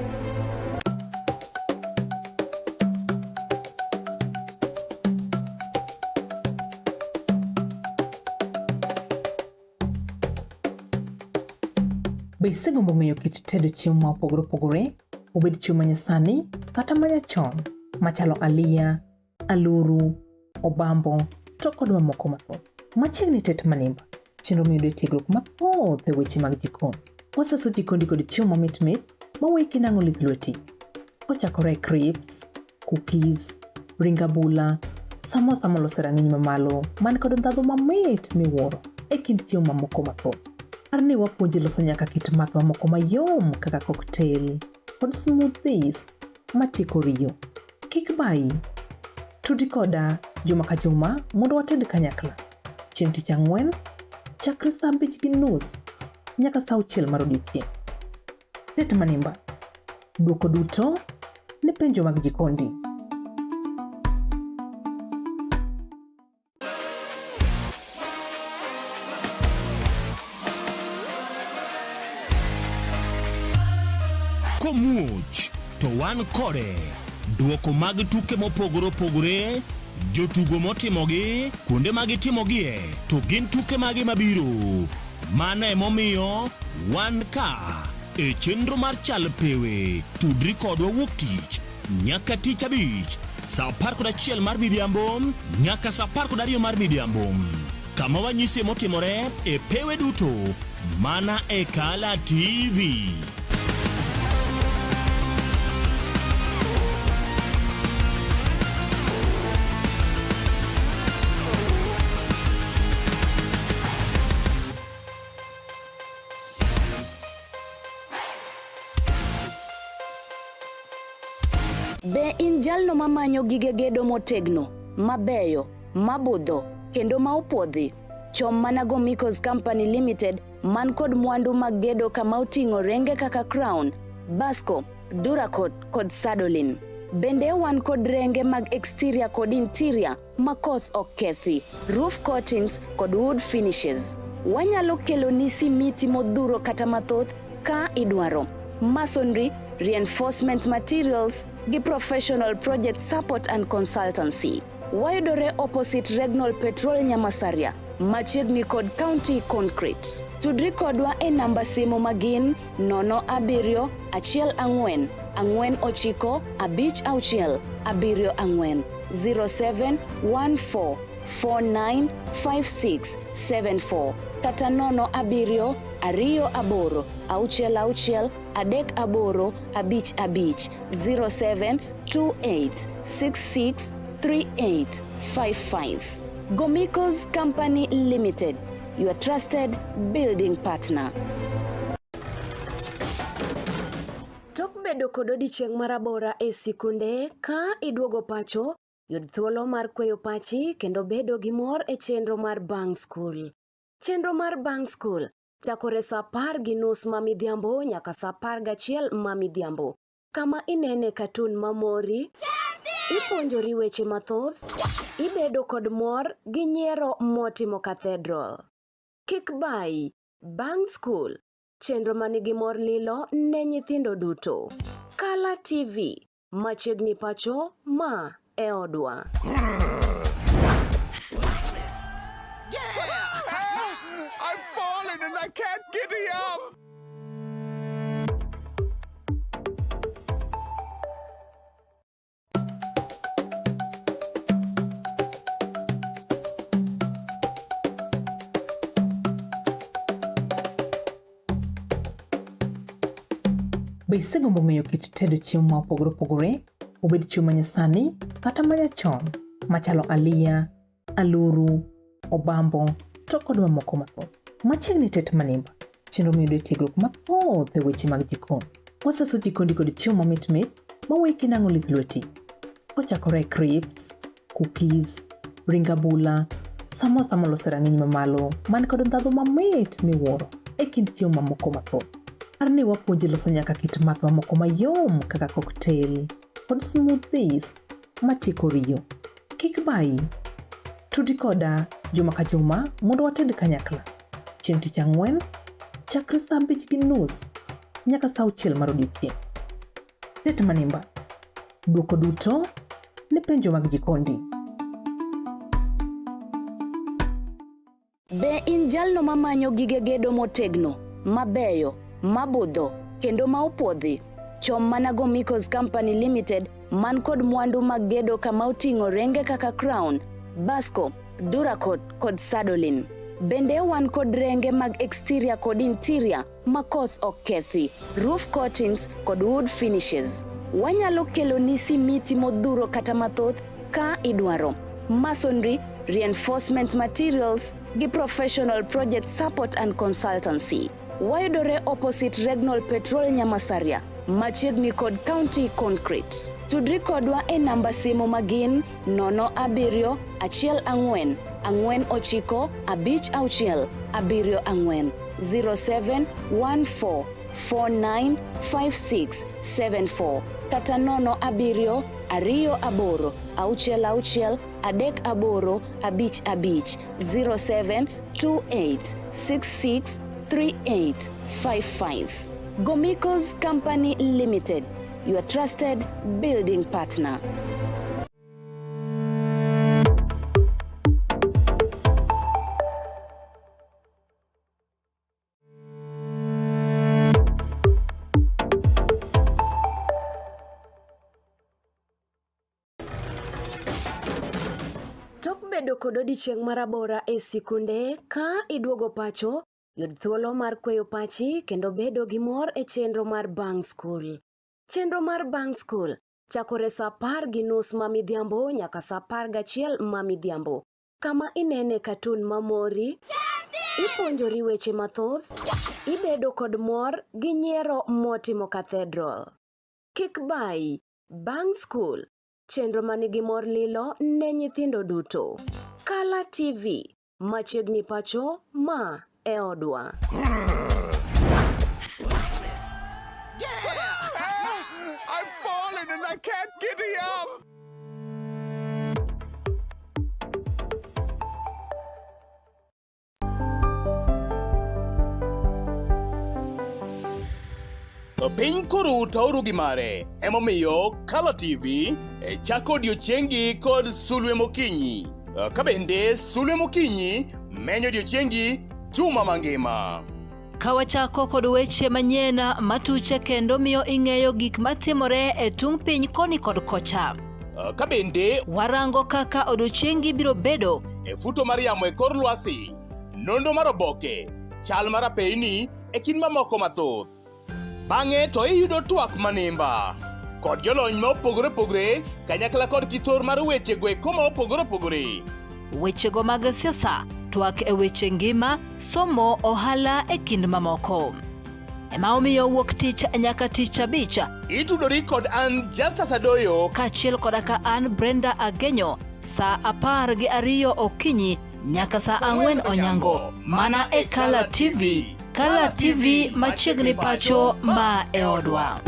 Be isegombo ng'eyo kit tedo chiemo ma opogore opogore, obed chiemo ma nyasani kata ma nyachon, machalo aliya, aluru, obambo, to kod mamoko mathoth. Machiegni tet manimba, chenro miyudo e tiegruok mathoth e weche mag jikon. Wasaso jikondi kod chiemo mamit mit ma weyi kinang'o lith lweti. Kochakore e crisps, cookies, ring abula, samosa molos e rang'iny mamalo man kod ndhadhu mamit miwuoro e kind chiemo mamoko mathoth. Par ni wapuonji loso nyaka kit math mamoko mayom kaka cocktail kod smoothies matieko riyo. Kik bayi. Tudi koda juma ka juma mondo wated kanyakla. Chieng' tich ang'wen, chakre saa 5:30 nyaka saa 6 mar odiechieng'. Tet manimba. Dwoko duto ne penjo mag jikondi. Komuoch to wan kode. Dwoko mag tuke mopogore opogore, jotugo motimogi, kuonde ma gitimogie, to gin tuke mage mabiro. Mano emomiyo wan ka e chenro mar Chal Pewe. Tudri kodwa wuok tich nyaka tich abich saa 11 mar midhiambo nyaka saa 12 mar midhiambo kama wanyisie motimore e pewe duto mana e Kala TV. jalno mamanyo gige gedo motegno, mabeyo, mabudho kendo ma opuodhi? Chom mana Gomicos Company Limited man kod mwandu mag gedo kama oting'o renge kaka Crown, Basco, Duracot kod Sadolin. Bende wan kod renge mag exterior kod interior ma koth ok kethi, roof coatings kod wood finishes. Wanyalo keloni simiti modhuro kata mathoth ka idwaro. Masonry, reinforcement materials gi professional project support and consultancy. Wayudore opposite Regnol Petrol Nyamasaria, machiegni kod County Concrete. Tudri kodwa e namba simu magin 07 14 49 56 74 0714 495674 kata 07 28 66 38 55 0728 66 3855. Gomicos Company Limited, your trusted building partner. Tok bedo kod odiechieng' marabora e sikunde, ka iduogo pacho, yud thuolo mar kweyo pachi kendo bedo gi mor e chenro mar Bang' Skul. Chenro mar Bang' Skul chakore sa 10:30 ma midhiambo nyaka sa 11 ma midhiambo, kama inene katun mamori, ipuonjori weche mathoth, ibedo kod mor gi nyiero motimo cathedral. Kik bayi, Bang' Skul, chenro manigi mor lilo ne nyithindo duto. Kala TV, machiegni pacho, ma e odwa. I've fallen and I can't get up. Be isegombo ng'eyo kit tedo chiemo ma opogore opogore, obed chiemo manyasani kata manyachon, machalo aliya, aluru, obambo, to kod mamoko mathoth? Machiegni tet manimba, chenro miyudo e tiegruok mathoth e weche mag jikon. Wasaso jikondi kod chiemo mamit mit maweki kinang'o lith lweti. Kochakore e crisps, cookies, ring abula, samosa molos e rang'iny mamalo man kod ndhadhu mamit miwuoro e kind chiemo mamoko mathoth. Par ni wapuonji loso nyaka kit math mamoko mayom kaka cocktail kod smoothies matieko riyo. Kik bayi. Tudi koda juma ka juma mondo wated kanyakla. Chieng' tich ang'wen, chakre sa 5:30 nyaka sa 6 mar odiechieng'. Tet manimba. Dwoko duto ne penjo mag jikondi. Be in jalno mamanyo gige gedo motegno, mabeyo, mabudho, kendo ma opuodhi? Chom mana Gomicos Company Limited man kod mwandu mag gedo kama oting'o renge kaka Crown, Basco, Duracot kod Sadolin. Bende wan kod renge mag exterior kod interior ma koth ok kethi, roof coatings kod wood finishes. Wanyalo keloni simiti modhuro kata mathoth ka idwaro. Masonry, reinforcement materials gi professional project support and consultancy. Wayudore opposite Regnol Petrol Nyamasaria, machiegni kod County Concrete. Tudri kodwa e namba simu magin 07 14 49 56 74 0714 495674 kata 07 28 66 38 55 0728 66 3855. Gomicos Company Limited, your trusted building partner. Tok bedo kod odiechieng' marabora e sikunde, ka iduogo pacho, yud thuolo mar kweyo pachi kendo bedo gi mor e chenro mar Bang' Skul. Chenro mar Bang' Skul chakore sa 10:30 ma midhiambo nyaka sa 11 ma midhiambo, kama inene katun mamori, ipuonjori weche mathoth, ibedo kod mor gi nyiero motimo cathedral. Kik bayi, Bang' Skul. Chenro manigi mor lilo ne nyithindo duto. Kala TV, machiegni pacho, ma e odwa. I've fallen and I can't get up. Piny koro taoru gi mare, emomiyo Kala TV e chako odiechiengi kod sulwe mokinyi. Ka bende sulwe mokinyi menyo odiechiengi juma mangima. Ka wachako kod weche manyien matuche kendo miyo ing'eyo gik matimore e tung' piny koni kod kocha. Ka bende warango kaka odiechiengi biro bedo e futo mar yamo e kor lwasi, nonro mar oboke, chal mar apeyni e kind mamoko mathoth. Bang'e to iyudo twak manimba kod jolony ma opogore opogore kanyakla kod kithor mar wechego eko ma opogore opogore. Wechego mag siasa, twak e weche ngima, somo, ohala e kind mamoko. Ema omiyo wuok tich nyaka tich abich. Itudori kod an Justus Adoyo kaachiel koda ka an Brenda Agenyo saa 12 okinyi nyaka saa 4 onyango mana e Kala TV. Kala TV machiegni pacho ma e odwa.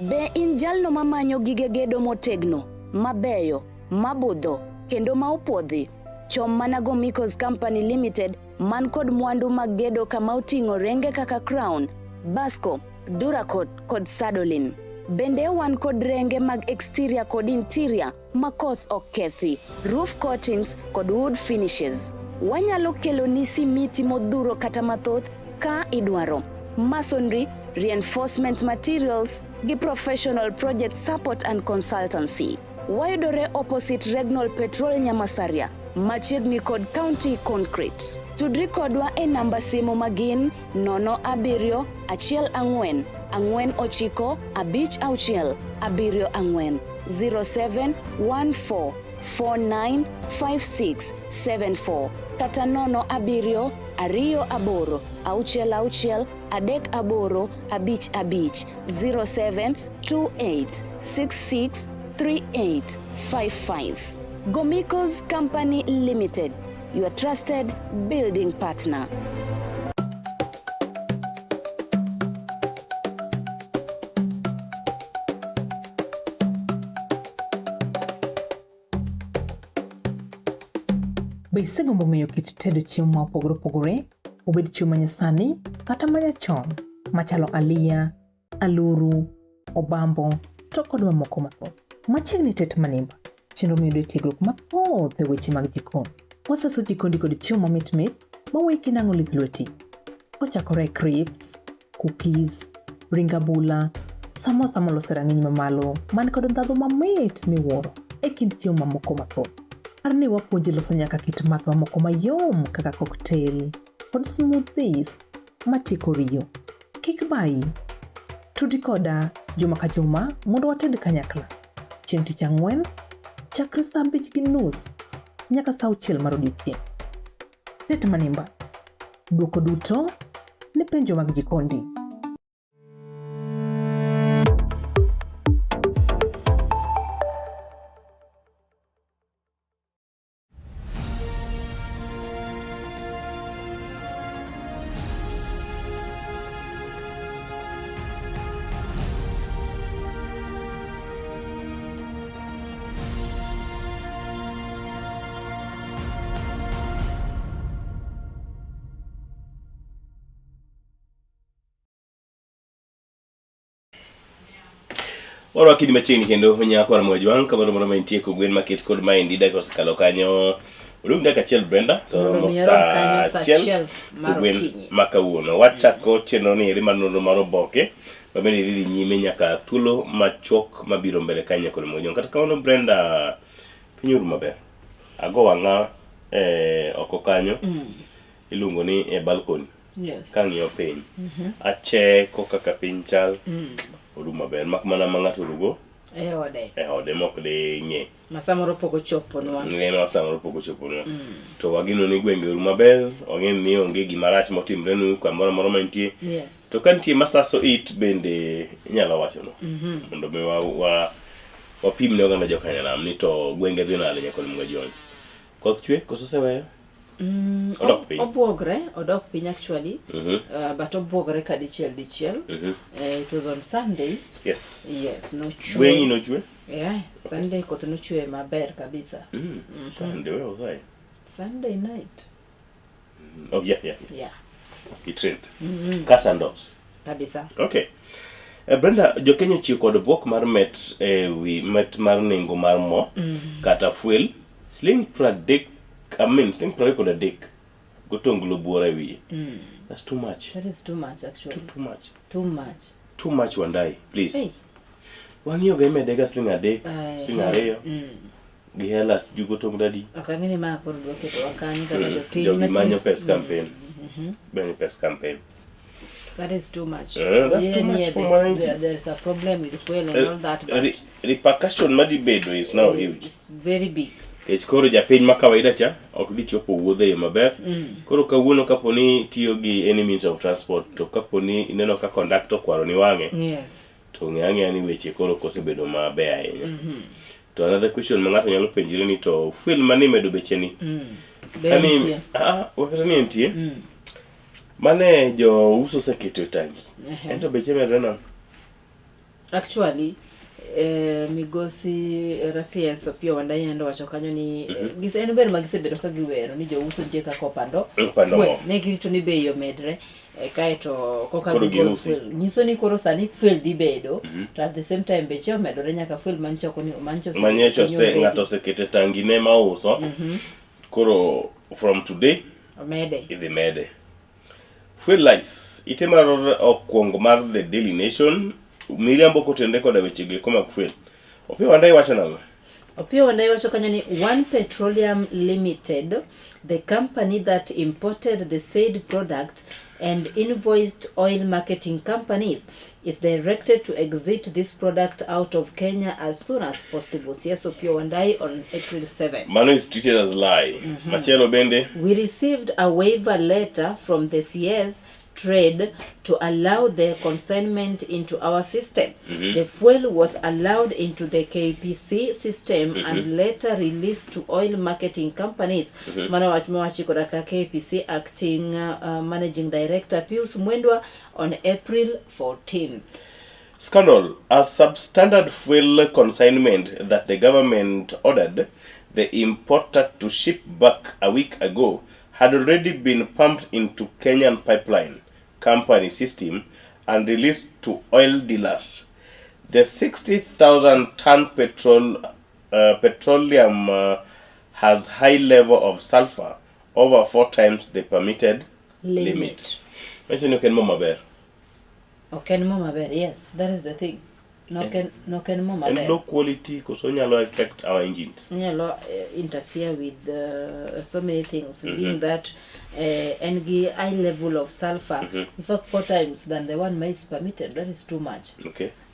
Be in jalno mamanyo gige gedo motegno, mabeyo, mabudho, kendo ma opuodhi? Chom mana Gomicos Company Limited man kod mwandu mag gedo kama oting'o renge kaka Crown, Basco, Duracot kod Sadolin. Bende wan kod renge mag exterior kod interior ma koth ok kethi, roof coatings kod wood finishes. Wanyalo keloni simiti modhuro kata mathoth ka idwaro. Masonry, reinforcement materials gi professional project support and consultancy. Wayudore opposite Regnol Petrol Nyamasaria, machiegni kod County Concrete. Tudri kodwa e namba simu magin 0 7 1 4 9 5 6 7 4 07 14 49 56 74 kata 0 7 2 8 6 6 3 8 5 5 07 28 66 38 55. Gomicos Company Limited, your trusted building partner. Be isegombo ng'eyo kit tedo chiemo ma opogore opogore, obed chiemo ma nyasani kata ma nyachon, machalo aliya, aluru, obambo to kod mamoko mathoth. Machiegni tet manimba, chenro miyudo e tiegruok mathoth e weche mag jikon. Wasaso jikondi kod chiemo mamit mit maweyi kinang'o lith lweti. Kochakore e crisps, cookies, ring abula, samosa molos e rang'iny mamalo man kod ndhadhu mamit miwuoro e kind chiemo mamoko mathoth. Par ni wapuonji loso nyaka kit math mamoko mayom kaka cocktail kod smoothies matieko riyo. Kik bayi. Tudi koda juma ka juma mondo wated kanyakla. Chieng' tich ang'wen, chakre saa 5:30 nyaka saa 6 mar odiechieng'. Tet manimba. Dwoko duto ne penjo mag jikondi. Warwaki ni machiegni kendo nyako Ramogi Jwang' kamoro moro ma intie kogwen maket kod maendi dakika osekalo kanyo odong' dakika achiel Brenda to Mondo romo mi arom kanyo saa saa achiel achiel mar kogwen okinyi. ma kawuono wachako chenro ni eri mar nonro mar oboke ma bende dhi dhi nyime nyaka thuolo machuok mabiro mbele kanyo nyako Ramogi Jwang' kata kamano Brenda piny oru maber ago wang'a eh, oko kanyo iluongo ni e balcony Yes. Kang'iyo piny, Mhm. acheko kaka piny chal, Mm. oru maber. Mak mana ma ng'ato orugo E ode. E ode mok di ng'e. Ma samoro pok ochoponwa. Ng'e ma samoro pok ochoponwa. To wageno ni gwenge oru maber, wageno ni onge gima rach motimrenu kamoro amora ma nitie. Yes. To ka nitie masaso it bende inyalo wachonwa. Mondo mi wa, wa wapim ne oganda jokanyanam ni to gwenge dhi nade nyaka Mgajuang. Koth chwe koso oseweyo? Odok piny. Obuogre, odok piny actually. But obuogre ka dichiel dichiel. It was on Sunday. Yes. Yes, nochwe. Gweng'i nochwe? Yeah, Sunday koth nochwe maber kabisa. Sunday, where was I? Sunday night. Oh, yeah. Yeah. It rained. Cats and dogs. Kabisa. Okay. Brenda, jo-Kenya ochiwo kod bwok mar met e wi met mar nengo mar mo kata fuel siling 30, I mean, siling 23 gotonglo buora e wiye. That's too much. That is too much actually. Too much. Too much. Too much Wandai, please. Hey. Wang'iyo ga imede ga siling 3, siling 2 gi hela sijui gotonglo adi. Ok ang'e ni ma koro dwa ketowa kanye kaka jopiny Jogi matin. manyo pes campaign. Manyo pes campaign. That is too much. That's too much Yeah, for there's, mwananchi. there's a problem with fuel and all that, but Repercussion madhi bedo is now huge. it's very big. Nikech koro japiny ma kawaida cha ok dhi chopo wuodhe e yo maber. Koro kawuono kapo ni tiyo gi any means of transport to kapo ni ineno ka conductor okwaro ni wang'e to ng'e ang'eya ni weche koro ok osebedo maber ahinya. To another question ma ng'ato nyalo penjre ni to fuel mane imedo beche ni? Be Kani nitie? ah, wakata ni entie. Mane jouso oseketo e tangi. Ento beche medre nang'o? Actually, migosi Rasies Opiyo Wandayi endo wacho kanyo ni en ber ma gisebedo ka giwero ni jouso nitie kaka opando Opando fuel. mo. Ne girito ni bei omedre kaeto koka Koro gigol giusi. fuel. Nyiso ni koro sani fuel dhi bedo to at the same time beche omedore nyaka fuel manyicha ok onego manyicha osebedo Manyocha piny ose already. ng'ato oseketo e tangi ne mauso. Koro from today Omede. idhi mede. Fuel lies. Ite mar okwongo mar The Daily Nation miriambo kotenore koda weche go eko mag fuel. Opiyo Wandayi wacho nang'o? Opiyo Wandayi wacho kanyo ni One Petroleum Limited, the company that imported the said product and invoiced oil marketing companies, is directed to exit this product out of Kenya as soon as possible. CS Opiyo Wandayi on April 7. Mano is treated as lie. Machielo bende We received a waiver letter from the CS Trade to allow the consignment into our system. The fuel was allowed into the KPC system and later released to oil marketing companies. Mano wach mowachi koda ka KPC acting managing director Pius Mwendwa on April 14. Scandal. A substandard fuel consignment that the government ordered the importer to ship back a week ago had already been pumped into Kenyan pipeline company system and released to oil dealers. The 60,000 ton petroleum has high level of sulfur, over 4 times the permitted limit. limit. Manyiso ni ok en mo maber. Ok en mo maber, yes, that is the thing. No en, no en mo En maber. low quality koso nyalo affect our engines. Nyalo interfere with so many things, being that en gi high level of sulfur, in fact 4 times than the one ma is permitted. That is too much.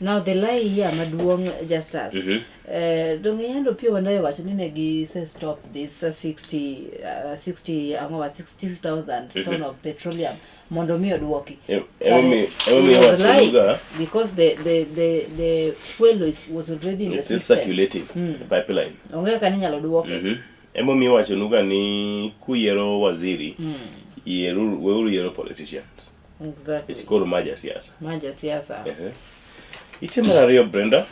Now the lie here maduong' Justus, donge yande Opiyo Wandayi owacho ni ne gise stop this 60 ang'o 60,000 ton of petroleum mondo mi oduoki. Emomiyo It was wacho lie, nuga because the fuel was already in the it's still system. circulating the pipeline. Onge kaka ninyalo duoke. Emomiyo iwacho nuga ni kuyiero waziri, yieruru weuru yiero politicians. Nikech koro ma jasiasa. Ma jasiasa. Ite mar ariyo Brenda.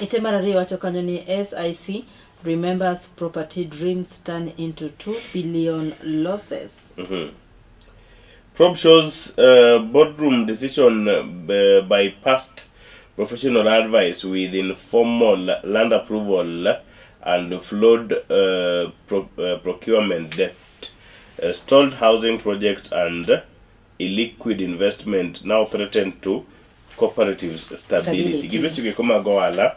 Ite mar ariyo wacho kanyo ni SIC remembers property dreams turn into 2 billion losses. Probe shows boardroom decision bypassed professional advice with informal land approval and flawed procurement debt, stalled housing project and illiquid investment now threaten to cooperatives stability. Stability. Gin weche go eko mag ohala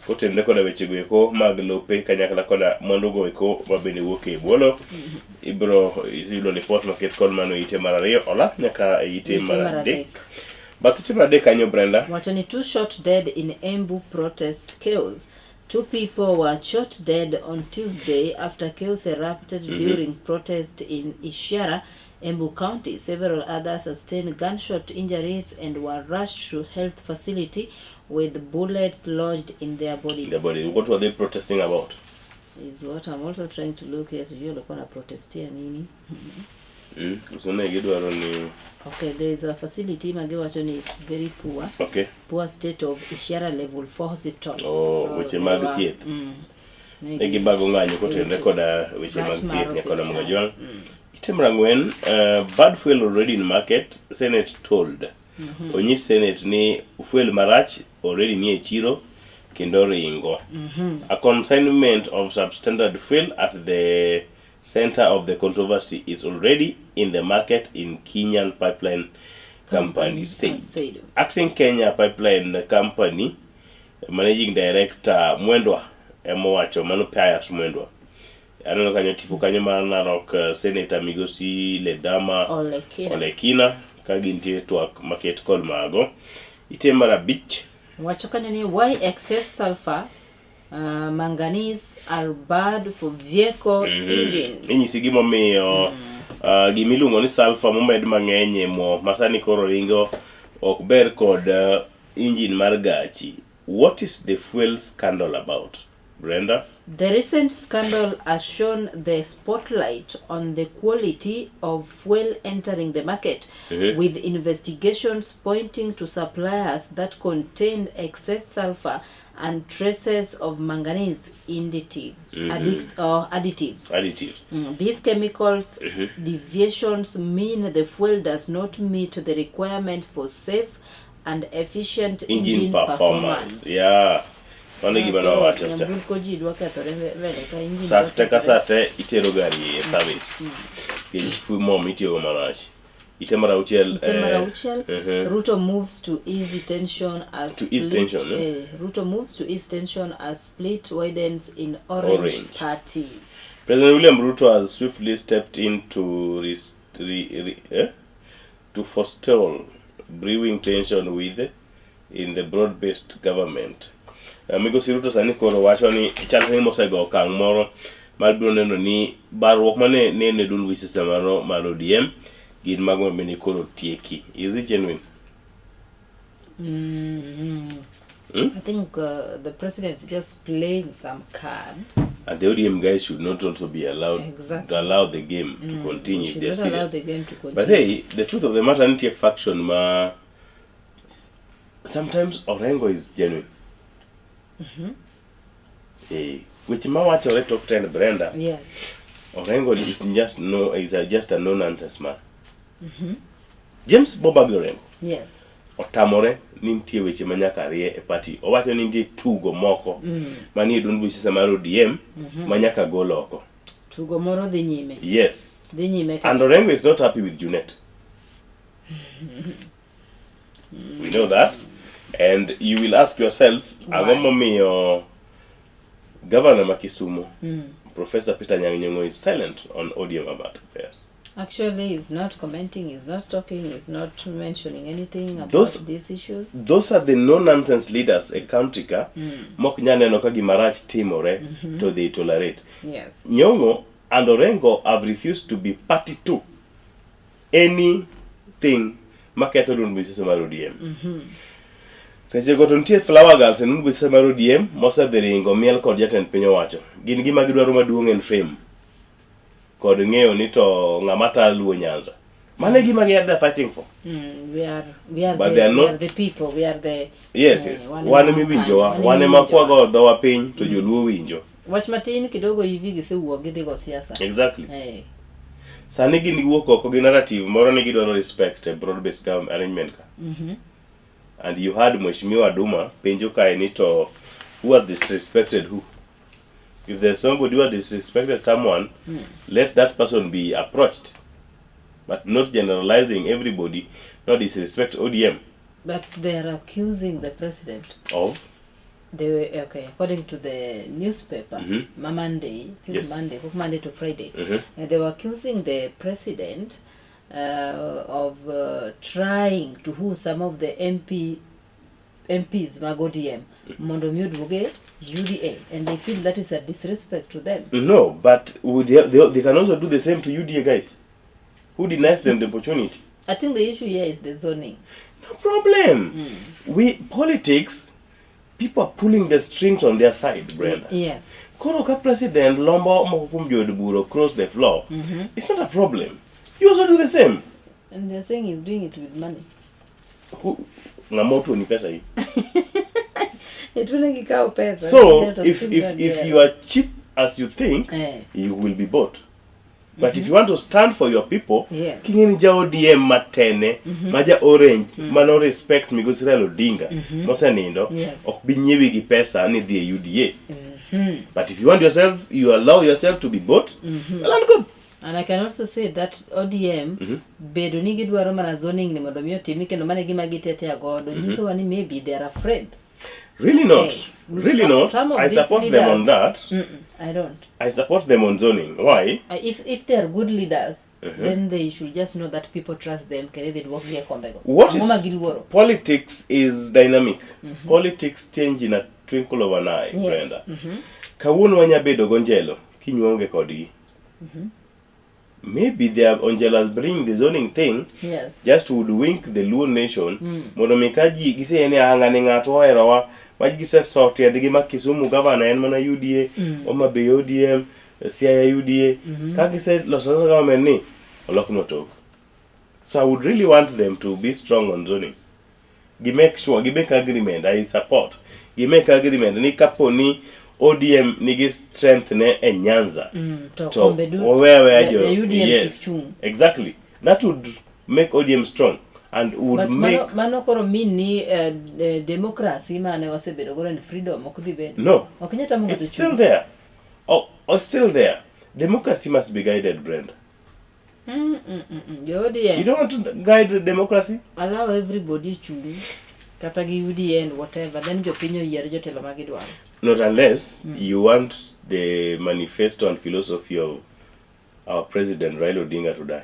kotenore koda weche go eko mag lope kanyakla koda mwandu go eko mabende wuok e bwolo. Ibiro yudo lipot maket kod mano e ite mar ariyo olap nyaka e ite Ite mar mar adek. adek. Bath weche mar adek kanyo Brenda. Wacho ni two shot dead in Embu protest chaos. Two people were shot dead on Tuesday after chaos erupted during protest in Ishiara, Embu County. Several others sustained gunshot injuries and were rushed to health facility with bullets lodged in their bodies. The body. What were they protesting about? Is what I'm also trying to look here. Sijui walikuwa na protestia nini. Usione gidwaro ni Okay, there is a facility magiwacho ni is very poor. Poor state of Ishiara level 4 hospital. Oh, So weche they mag were- thieth. Ne Ne gibago ng'anyo kotenore koda weche Rach mag mar thieth nyakoda osiptal. Mugajwang'. Item mar ang'wen, bad fuel already in market, Senate told. Onyis Senate ni fuel marach already nie chiro kendo ringo. A consignment of substandard fuel at the center of the controversy is already in the market in Kenyan Pipeline Company said. Said. Acting Kenya Pipeline Company Managing Director Mwendwa emowacho mano Pius Mwendwa. Aneno kanyo tipo kanyo mar Narok Senator Migosi Ledama Olekina. Olekina ka gintie twak maket kod mago. Ite mar abich Wacho kanyo ni why excess sulfur manganese are bad for vehicle engines. Inyisi gimomiyo gimiluongo ni sulfur momed mang'eny e mo ma sani koro ringo ok ber kod engine mar gachi. What is the fuel scandal about? Brenda? The recent scandal has shown the spotlight on the quality of fuel entering the market, with investigations pointing to suppliers that contained excess sulfur and traces of manganese additives. Additives. Additives. These chemicals deviations mean the fuel does not meet the requirement for safe and efficient Engine, engine, performance. Yeah. Mano e gima nowacho cha. Nyamburko ji dwa kethore mbele ka engine Sa dwa te ka kethore. sa te itero gari e service. Nikech mo mitiyogo marach. Ite mar auchiel. Ite mar auchiel, Ruto moves to ease tension as To ease split, tension, eh? Ruto moves to ease tension as split widens in Orange, Orange. Party. President William Ruto has swiftly stepped in to res- re, re, eh? to forestall brewing tension with in the broad-based government. Migosi Ruto sani koro wacho ni chal ni mosego okang' moro mar biro neno ni barruok mane neno e duond buch siasa mano mar ODM gin mago mabende koro tieki. Is it genuine? Hmm? I think the president is just playing some cards. And the ODM guys should not also be allowed to allow the game to continue if Should they're not allow serious. the game to continue. But hey, the truth of the matter nitie faction ma sometimes Orengo is genuine. Eh, weche mawachore top 10 Brenda. Orengo is just no is a, just a no nonsense man. James Bobagi Orengo otamore ni nitie weche ma nyaka rie e party. Owacho ni nitie tugo moko manie duond buch siasa mar ODM ma nyaka gol oko. Tugo moro dhi nyime. Yes. Dhi nyime And kabisa. Orengo is not happy with Junet. We know that. And you will ask yourself, ang'o momiyo governor ma Kisumu, Professor Peter Anyang' Nyong'o is silent on ODM about affairs. Actually, he's not commenting, he's not talking, he's not mentioning anything about these issues. Those are the no-nonsense leaders e county ka, mok nyal neno ka gima rach timore to they tolerate. Nyong'o and Orengo have refused to be party to anything maketho duond buch siasa mar ODM. Seche go to nitie flower girls e duond buch siasa mar ODM mosedhi ringo miel kod jatend piny owacho. Gin gima gidwaro maduong' en fame kod ng'eyo ni to ng'ama ta luo Nyanza. Mano e gima they are fighting for. We are But the, they are we not- are the people, we are the Yes. wan Wan ema emiwinjowa, wan wan ema emiwinjowa. kwago dhowa piny to joluo winjo. Wach matin kidogo hivi gisewuok gidhi go siasa. Exactly. Sani gin giwuok oko gi narrative moro ni gidwaro respect a broad based government arrangement ka. And you heard Mheshimiwa Duma penjo kae ni to who has disrespected who? If there's somebody who has disrespected someone, let that person be approached. But not generalizing everybody, not disrespect ODM But they are accusing the president. of They were, okay, according to the newspaper, ma Monday, I think Monday, from Monday to Friday, they were accusing the president. uh, of uh, trying to who some of the MP MPs mag ODM mondo mi oduog e UDA and they feel that is a disrespect to them. No, but they, they, they can also do the same to UDA guys who denies them the opportunity. I think the issue here is the zoning. No problem. Mm. We politics, people are pulling the strings on their side, Brenda. Yes. Koro ka president lombo moko kuom jood bura across the floor, mm -hmm. it's not a problem. You also do the same. And they're saying he's doing it with money. Who, ng'ama otuoni pesa hii? Itune gikawo pesa. So if, if, if you are cheap as you think, eh. you will be bought. But mm -hmm. if you want to stand for your people, yes. king'e ni ja ODM matene, mm -hmm. ma ja Orange, mm -hmm. mano respect migosi Raila Odinga, mm -hmm. mosenindo, yes. ok bi nyiewi gi pesa ni dhi e UDA. Mm -hmm. But if you want yourself, you allow yourself to be bought, mm -hmm. well and good. And I can also say that ODM mm -hmm. bedo ni gidwaro mana zoning ni mondo mi otimi kendo mano e gima gitetea godo mm -hmm. nyisowa ni maybe they are afraid. Really not. Hey, really some, not. Some of I these support leaders, them on that. Mm -mm, I don't. I support them on zoning. Why? If, if they are good leaders, uh -huh. then they should just know that people trust them kendo idhi duokgi e kombego. What Ang'o ma is giluoro? politics is dynamic. Mm -hmm. Politics change in a twinkle of an eye, Yes. Brenda. Mm -hmm. Kawuono wanya bedo gonjelo, kiny waonge kodgi. Mm -hmm. Maybe they are Onjelas bring the zoning thing Yes. just would wink the Luo nation Mm. mondo mi ka ji giseye ni ah ng'ani ng'ato oherowa ma giseso tiendgi ma Kisumu gavana en mana UDA Mm. Homa Bay ODM Siaya UDA Mm -hmm. ka giseloso government ni olokno tok so I would really want them to be strong on zoning gi make sure gi make agreement I support gi make agreement ni kapo ni ODM nigi strength ne e Nyanza Mm, to to kombe du owe aweya ja- jo ja UDM yes kik chung. exactly that would make ODM strong and would But make mano, mano koro mean ni uh, democracy mane wasebedo godo and freedom ok dhi bedo. no Ok inyal tamo ng'ato it's still chung. there oh, oh, it's still there democracy must be guided Brenda Mm, mm, mm, mm. Jo ODM. you don't want to guide democracy Allow everybody chung kata gi UDA and whatever then jopiny oyier jotelo ma gidwaro. not unless Mm. you want the manifesto and philosophy of our president Raila Odinga to die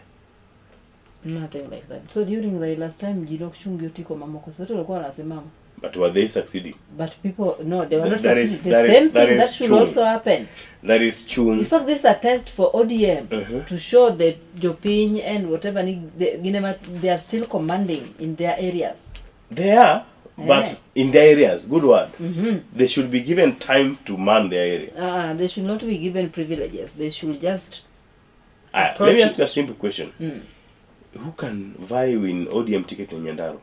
Nothing like that. So during Raila's time ji nok chung gi otiko mamoko so watu walikuwa wanasimama. but were they succeeding But people no they were not That is- succeeding. that The is- same that thing is that should true. also happen. that is chung In fact, this is a test for ODM Mhm. to show the jopiny and whatever ni they, gine ma- they are still commanding in their areas. They are, but Eh. in their areas, good word. Mhm. They should be given time to man their area. They should not be given privileges. They should just Ah, approach let me it. ask you a simple question. Mm. Who can vie in ODM ticket in Nyandarua?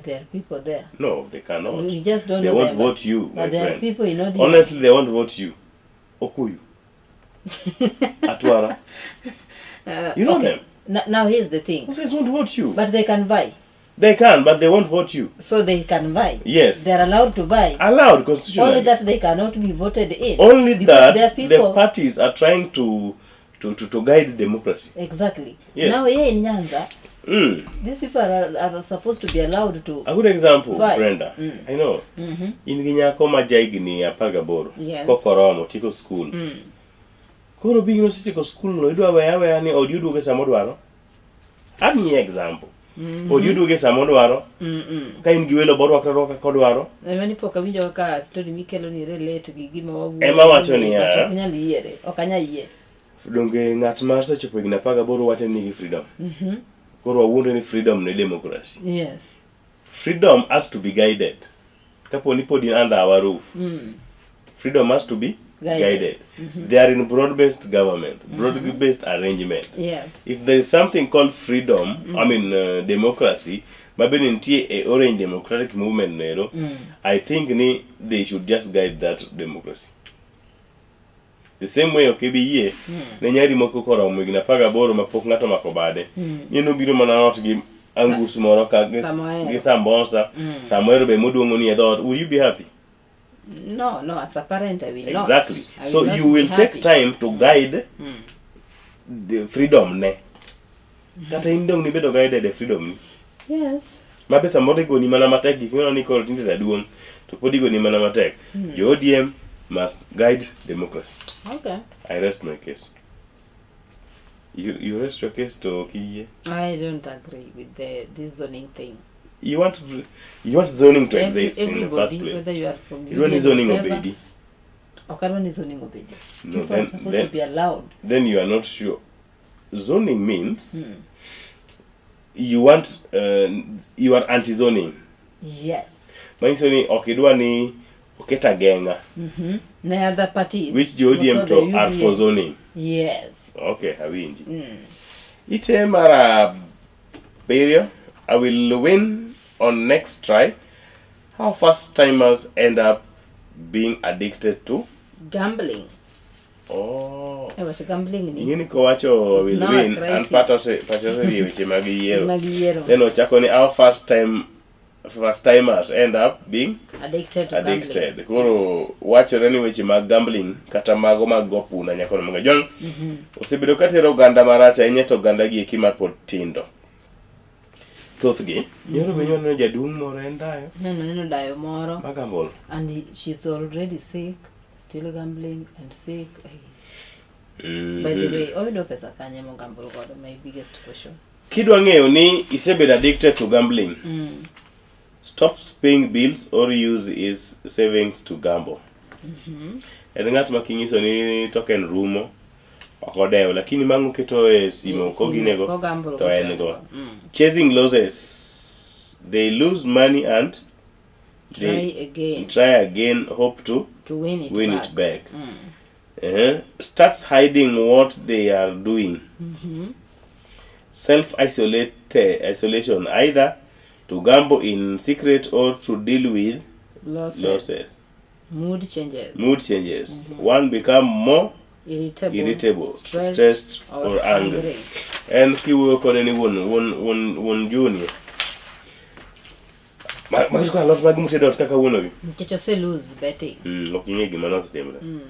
There are people there. No, they cannot. We just don't They know won't them, vote you, but my there are friend. people in ODM. Honestly, they won't vote you. Okuyu. Atwara. You know okay. them. Now, now here's the thing. They won't vote you. But they can vie. They can, but they won't vote you. So they can vie. Yes. They are allowed to vie. Allowed constitutionally. Only that they cannot be voted in. Only because that there are the people. parties are trying to, to, to, to guide democracy. Exactly. Yes. Now here in Nyanza, Mm. these people are, are supposed to be allowed to A good example, vie. Brenda. Mm. I know. Mhm. In gi nyako ma jahigni 18 Yes. kokoromo tieko skul. Mm. Koro bing nosetieko skul no idwa weye aweya ni odi oduoge sama odwaro. Amiyi example. Mhm. Odi oduoge sama odwaro. Mm-mm. Ka in gi welo borwakre arwaka kodwaro. Ema ni pok awinjo kaka story mikelo ni relate gi gima wawuoyo. Ema wacho niya. But ok nyal yiere. Ok anyal yie. Donge ng'at ma osechopo higni 18 wacho ni nigi freedom. Mhm. Koro wawuondre ni freedom ni democracy. Yes. Freedom has to be guided. Kapo ni pod in under our roof. Mm. Freedom has to be Guided. guided. Mhm. They are in broad-based government, broad-based arrangement. Yes. If there is something called freedom, Mm. I mean uh, democracy, mabende nitie e Orange Democratic Movement nero, Mm. I think ni they should just guide that democracy. The same way ok ibi yie Mm. ne nyari moko koromo higni 18 mapok ng'ato omako bade. Mm. Ni nobiro mana ot gi angus moro ka gi, Samoero. gi sambosa, Mm. samoero be moduong'o ni e dhoot. Will you be happy? No, no, as a parent I will not. Exactly. I will So not you be will take happy. time to guide Mm. the freedom ne. Kata in dong nibedo guided e freedom ni. Yes. Ma be samoro igoni mana matek gik mineno ni koro tinde jaduong' to pod igoni mana matek. Mm. Jo ODM must guide democracy. Okay. I rest my case. You, you rest your case to ok iyie. I don't agree with the this zoning thing. You want you want zoning to Every, exist in the first everybody, place. whether you are from You don't need UDM, zoning whatever, obedi. Ok adwa ni zoning obedi. No, People then, are supposed then, to be allowed. Then you are not sure. Zoning means Mm. you want uh, you are anti-zoning. Yes. Manyiso ni ok idwa ni oket ageng'a Mm-hmm. Ne other parties. which jo ODM Also to the are for UDA. zoning. Yes. Okay, awinji. Mm. Ite mar abiriyo, I will win on next try. How first timers end up being addicted to Gambling. Oh. Eh, wach gambling ni. Ing'eni kowacho It's will now a win an crisis. pacha ose pacha osedhi e weche mag yiero. Mag yiero. Then ochako ni our first time first timers end up being Addicted to addicted. gambling. Koro wachore ni weche mag gambling kata mago mag go punda nyaka maga John Mhm. osebedo ka tero oganda marach ahinya to oganda gi eki ma pod tindo. Thothgi nyoro be nyono jaduong' moro en dayo Neno neno dayo moro. ma gamble. And he, she's already sick, still gambling and sick. Ay. By the Mhm. way, oyudo pesa kanye mogamble godo? My biggest question. Kidwa ng'eyo ni isebedo addicted to gambling, Mm. stops paying bills or use his savings to gamble. Mhm. En ng'at ma kinyiso ni token rumo ok odew, lakini mang' oketo e simo E simu, koginego kogamble to go en go. Mm. Chasing losses, they lose money and Try they again. try again, hope to To win it win back. it back. Mm. Uh-huh. Starts hiding what they are doing. Mhm. Self isolate isolation either to gamble in secret or to deal with Losses. losses. Mood changes. Mood changes. Mhm. One become more Irritable, irritable, stressed, stressed or or angry. angry. En kiwuoyo kode ni wuon wuon wuon wuon Junior. Ma ma ka alot mag mutedo ot kaka wuonogi. Nikech ose lose betting. Mm, ok ing'e gima nosetimore. Mm.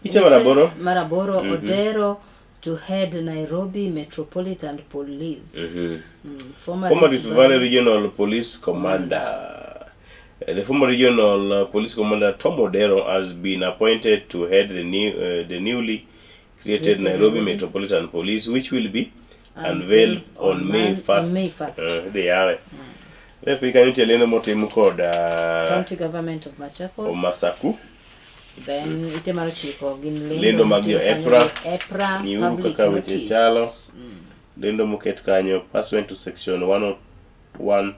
Picha mar aboro. Mar aboro Mhm. Odero to head Nairobi Metropolitan Police. Mhm. Mm, former, Former Rift Rift Valley Regional Police Commander. The former regional police commander Tom Odero has been appointed to head the new the newly created Created Nairobi Nairobi. Metropolitan Police, which will be Unveiled unveiled on on May Mon- 1st. on May 1st. Dhi yawe. Let piny kanyo nitie lendo motim kod County Government of Machakos. Omasaku. Then ite mar ochiko gin lendo Lendo mag jo motim kanyo EPRA. gi EPRA Ng'iuru public kaka weche notice. chalo. Lendo moket kanyo pursuant to section 101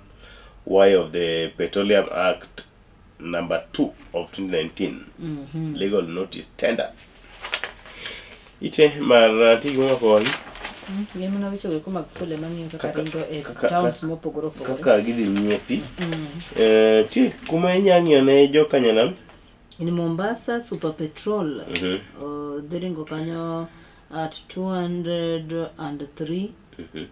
Y of the Petroleum Act number 2 of 2019. Mhm. Legal notice tender. Ite mar nitie gima omako wang'i Mm, gin mana weche go eko mag fule mang'iyo kaka Kaka- ringo e kaka- towns kaka- mopogore opogore. kaka gidhi nyiepi. Mm. Eh, nitie kuma inya ng'iyo ne jokanyanam. In Mombasa, Super Petrol Mhm. dhi ringo kanyo at 203 Mhm.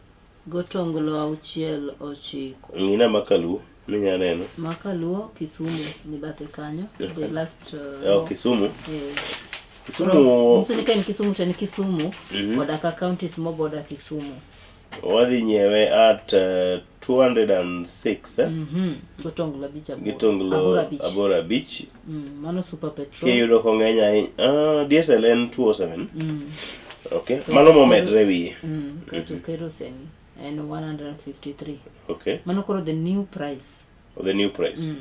gotonglo auchiel ochiko. Ng'ina makaluo minya neno. Makaluo Kisumu ni bathe kanyo. The last Oh, Kisumu. Eh. Kisumu- Koro, nyiso ni ka en Kisumu to en Kisumu Mhm. koda ka counties moboda Kisumu. Wadhi nyiewe at 206 eh? Mhm. Gotonglo abich aboro. gi tonglo Aboro abich. aboro abich. Mm, mano Super Petrol. Kiyudo kong'eny ahinya ah, diesel en 207. Mm. Okay. Mano momedre wiye. Mm, kaeto Mhm. kerosene en 153. Okay. Mano koro the new price. The new price. Mm.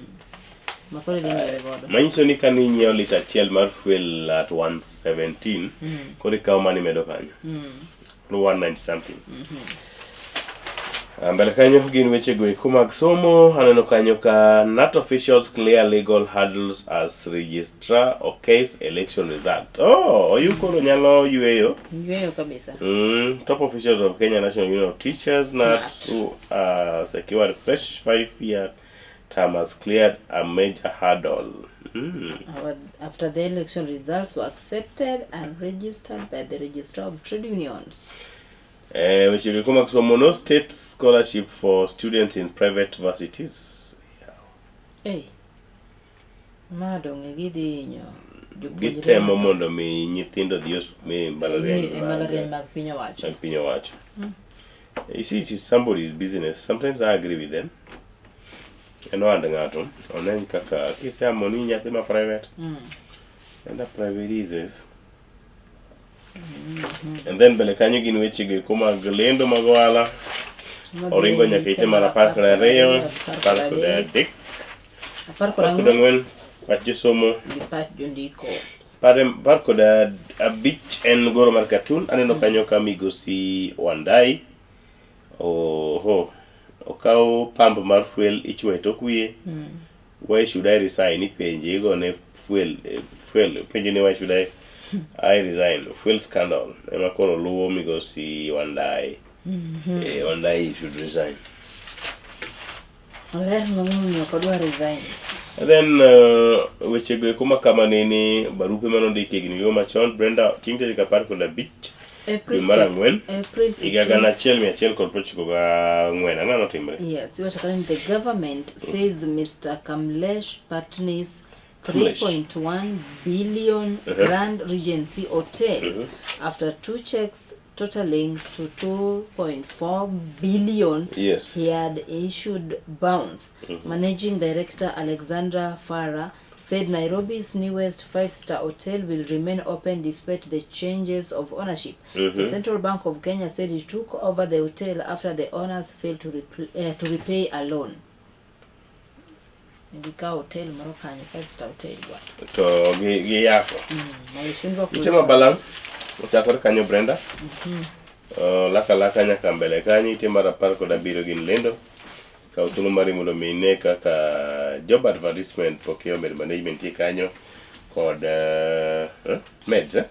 Ma koro idhi nyiewe godo. Manyiso ni kane inyiewo lita achiel mar fuel at 117, Mm. koro ikawo mano imedo kanyo. Mm. Koro 190 something. Mhm. Ah, Mbele kanyo gin weche go eko mag somo. Aneno kanyo ka NAT officials clear legal hurdles as registrar okays election result. Oh, oyu koro nyalo yueyo. Yueyo kabisa. Top officials of Kenya National Union of Teachers, NAT, who secured fresh 5-year term has cleared a major hurdle. Our, after the election results were accepted and registered by the Registrar of Trade Unions. Eh, weche go eko mag somo no state scholarship for students in private varsities. Hey. Ma dong' gidhi hinyo jopuonjre Gitemo mathoth. mondo mi nyithindo odhi osom e mbalariany E mbalariany mag piny owacho. mag piny owacho. Mm. You see, it is somebody's business. Sometimes I agree with them. En ohand ng'ato, onen kaka kiseamo ni nyathi ma private, Mm. enda privatises. And then mbele kanyo gin weche go eko mag lendo mag ohala. Oringo nyaka ite mar 12, 13, 14, wach josomo. Gi pach jondiko. 15 en goro mar cartoon. Aneno kanyo ka migosi Wandai. Oho. Okaw pump mar fuel ichwe e tok wiye. Why should I resign? Ipenje igone fuel fuel penjo ni why should I resign? Fuel scandal ema koro luwo migosi Wandayi. Wandayi should resign. Oler momiyo ok odwar resign. And then weche go eko ma kama nene barupe mane ondiki higni go machon Brenda chieng' tarik 15 April dwe mar ang'wen April higa 15. 1994 ang'o notimre? Yes, iwacho kanyo ni the government says Mr. Kamlesh Patni's Kamlesh. 3.1 billion Grand Regency Hotel after two checks totaling to 2.4 billion he had issued bounce. Managing Director Alexandra Farah said Nairobi's newest five-star hotel will remain open despite the changes of ownership. The Central Bank of Kenya said it took over the hotel after the owners failed to repay a loan. Gikawo hotel moro kanyo, five-star hotel bwana. To gi giyako. Walishindwa Ite ma balang' ochakore kanyo Brenda. Laka laka nyaka mbele kanyo ite mar 17 gin lendo. Kaw thuolo mari mondo mi ine kaka job advertisement procurement management nitie kanyo kod meds eh?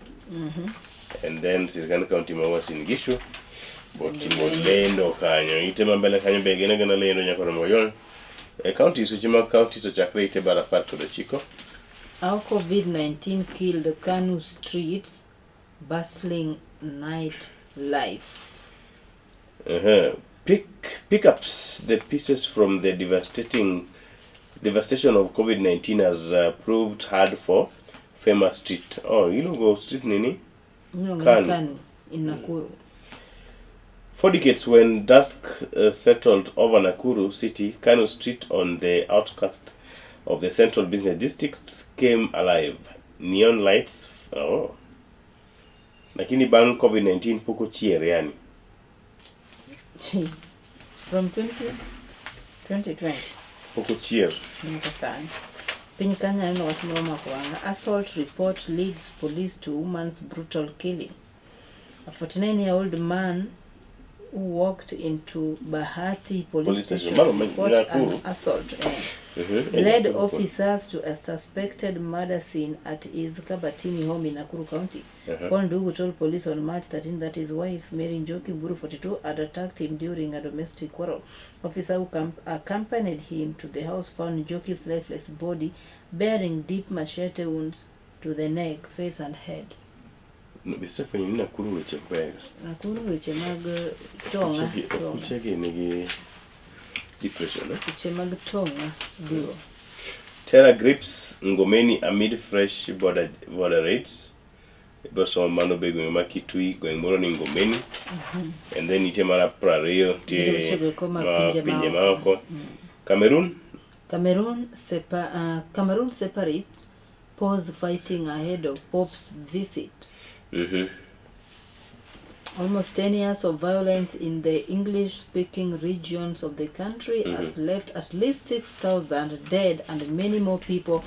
And then sirkand county ma Uasin Gishu otimo lendo kanyo. Ite ma mbele kanyo be gin agina lendo nyaka romo yon. E counties weche mag counties ochakre ite mar 19. How COVID-19 killed Kanu streets bustling night life. Pick ups the pieces from the devastating devastation of COVID-19 has proved hard for famous street. Oh, iluongo street nini? Iluongo ni Kanu. Kanu in Nakuru. For decades, when dusk settled over Nakuru City, Kanu Street on the outskirts of the central business districts came alive. Neon lights. Oh. Lakini bang' COVID-19 pok ochier yani. From 20, 2020 Pok ochier. nyaka sani. Piny Kenya aneno wach moro omako wang'a. Assault report leads police to woman's brutal killing. A 49-year-old man who walked into Bahati police Police station. station Mano, to report an Nakuru. assault led officers to a suspected murder scene at his Kabatini home in Nakuru County. Paul Ndugu told police on March 13 that his wife, Mary Njoki Mburu, 42, had attacked him during a domestic quarrel. Officer who accompanied him to the house found Njoki's lifeless body bearing deep machete wounds to the neck, face and head. Bisefwenyo ni Nakuru weche ber. Nakuru weche mag tong'a, tong'a. Okuchegi nigi depression. Eh? Weche mag tong'a biro. Terror grips Ngomeni amid fresh border raids. Ibiro somo mano be gweng' ma Kitui, gweng' moro ni Ngomeni. And then nitie mar 20 Gin nitie weche go eko mag ma pinje pinje maoko. maoko. Cameroon Cameroon separate pause fighting ahead of Pope's visit. Almost 10 years of violence in the English-speaking regions of the country has left at least 6,000 dead and many more people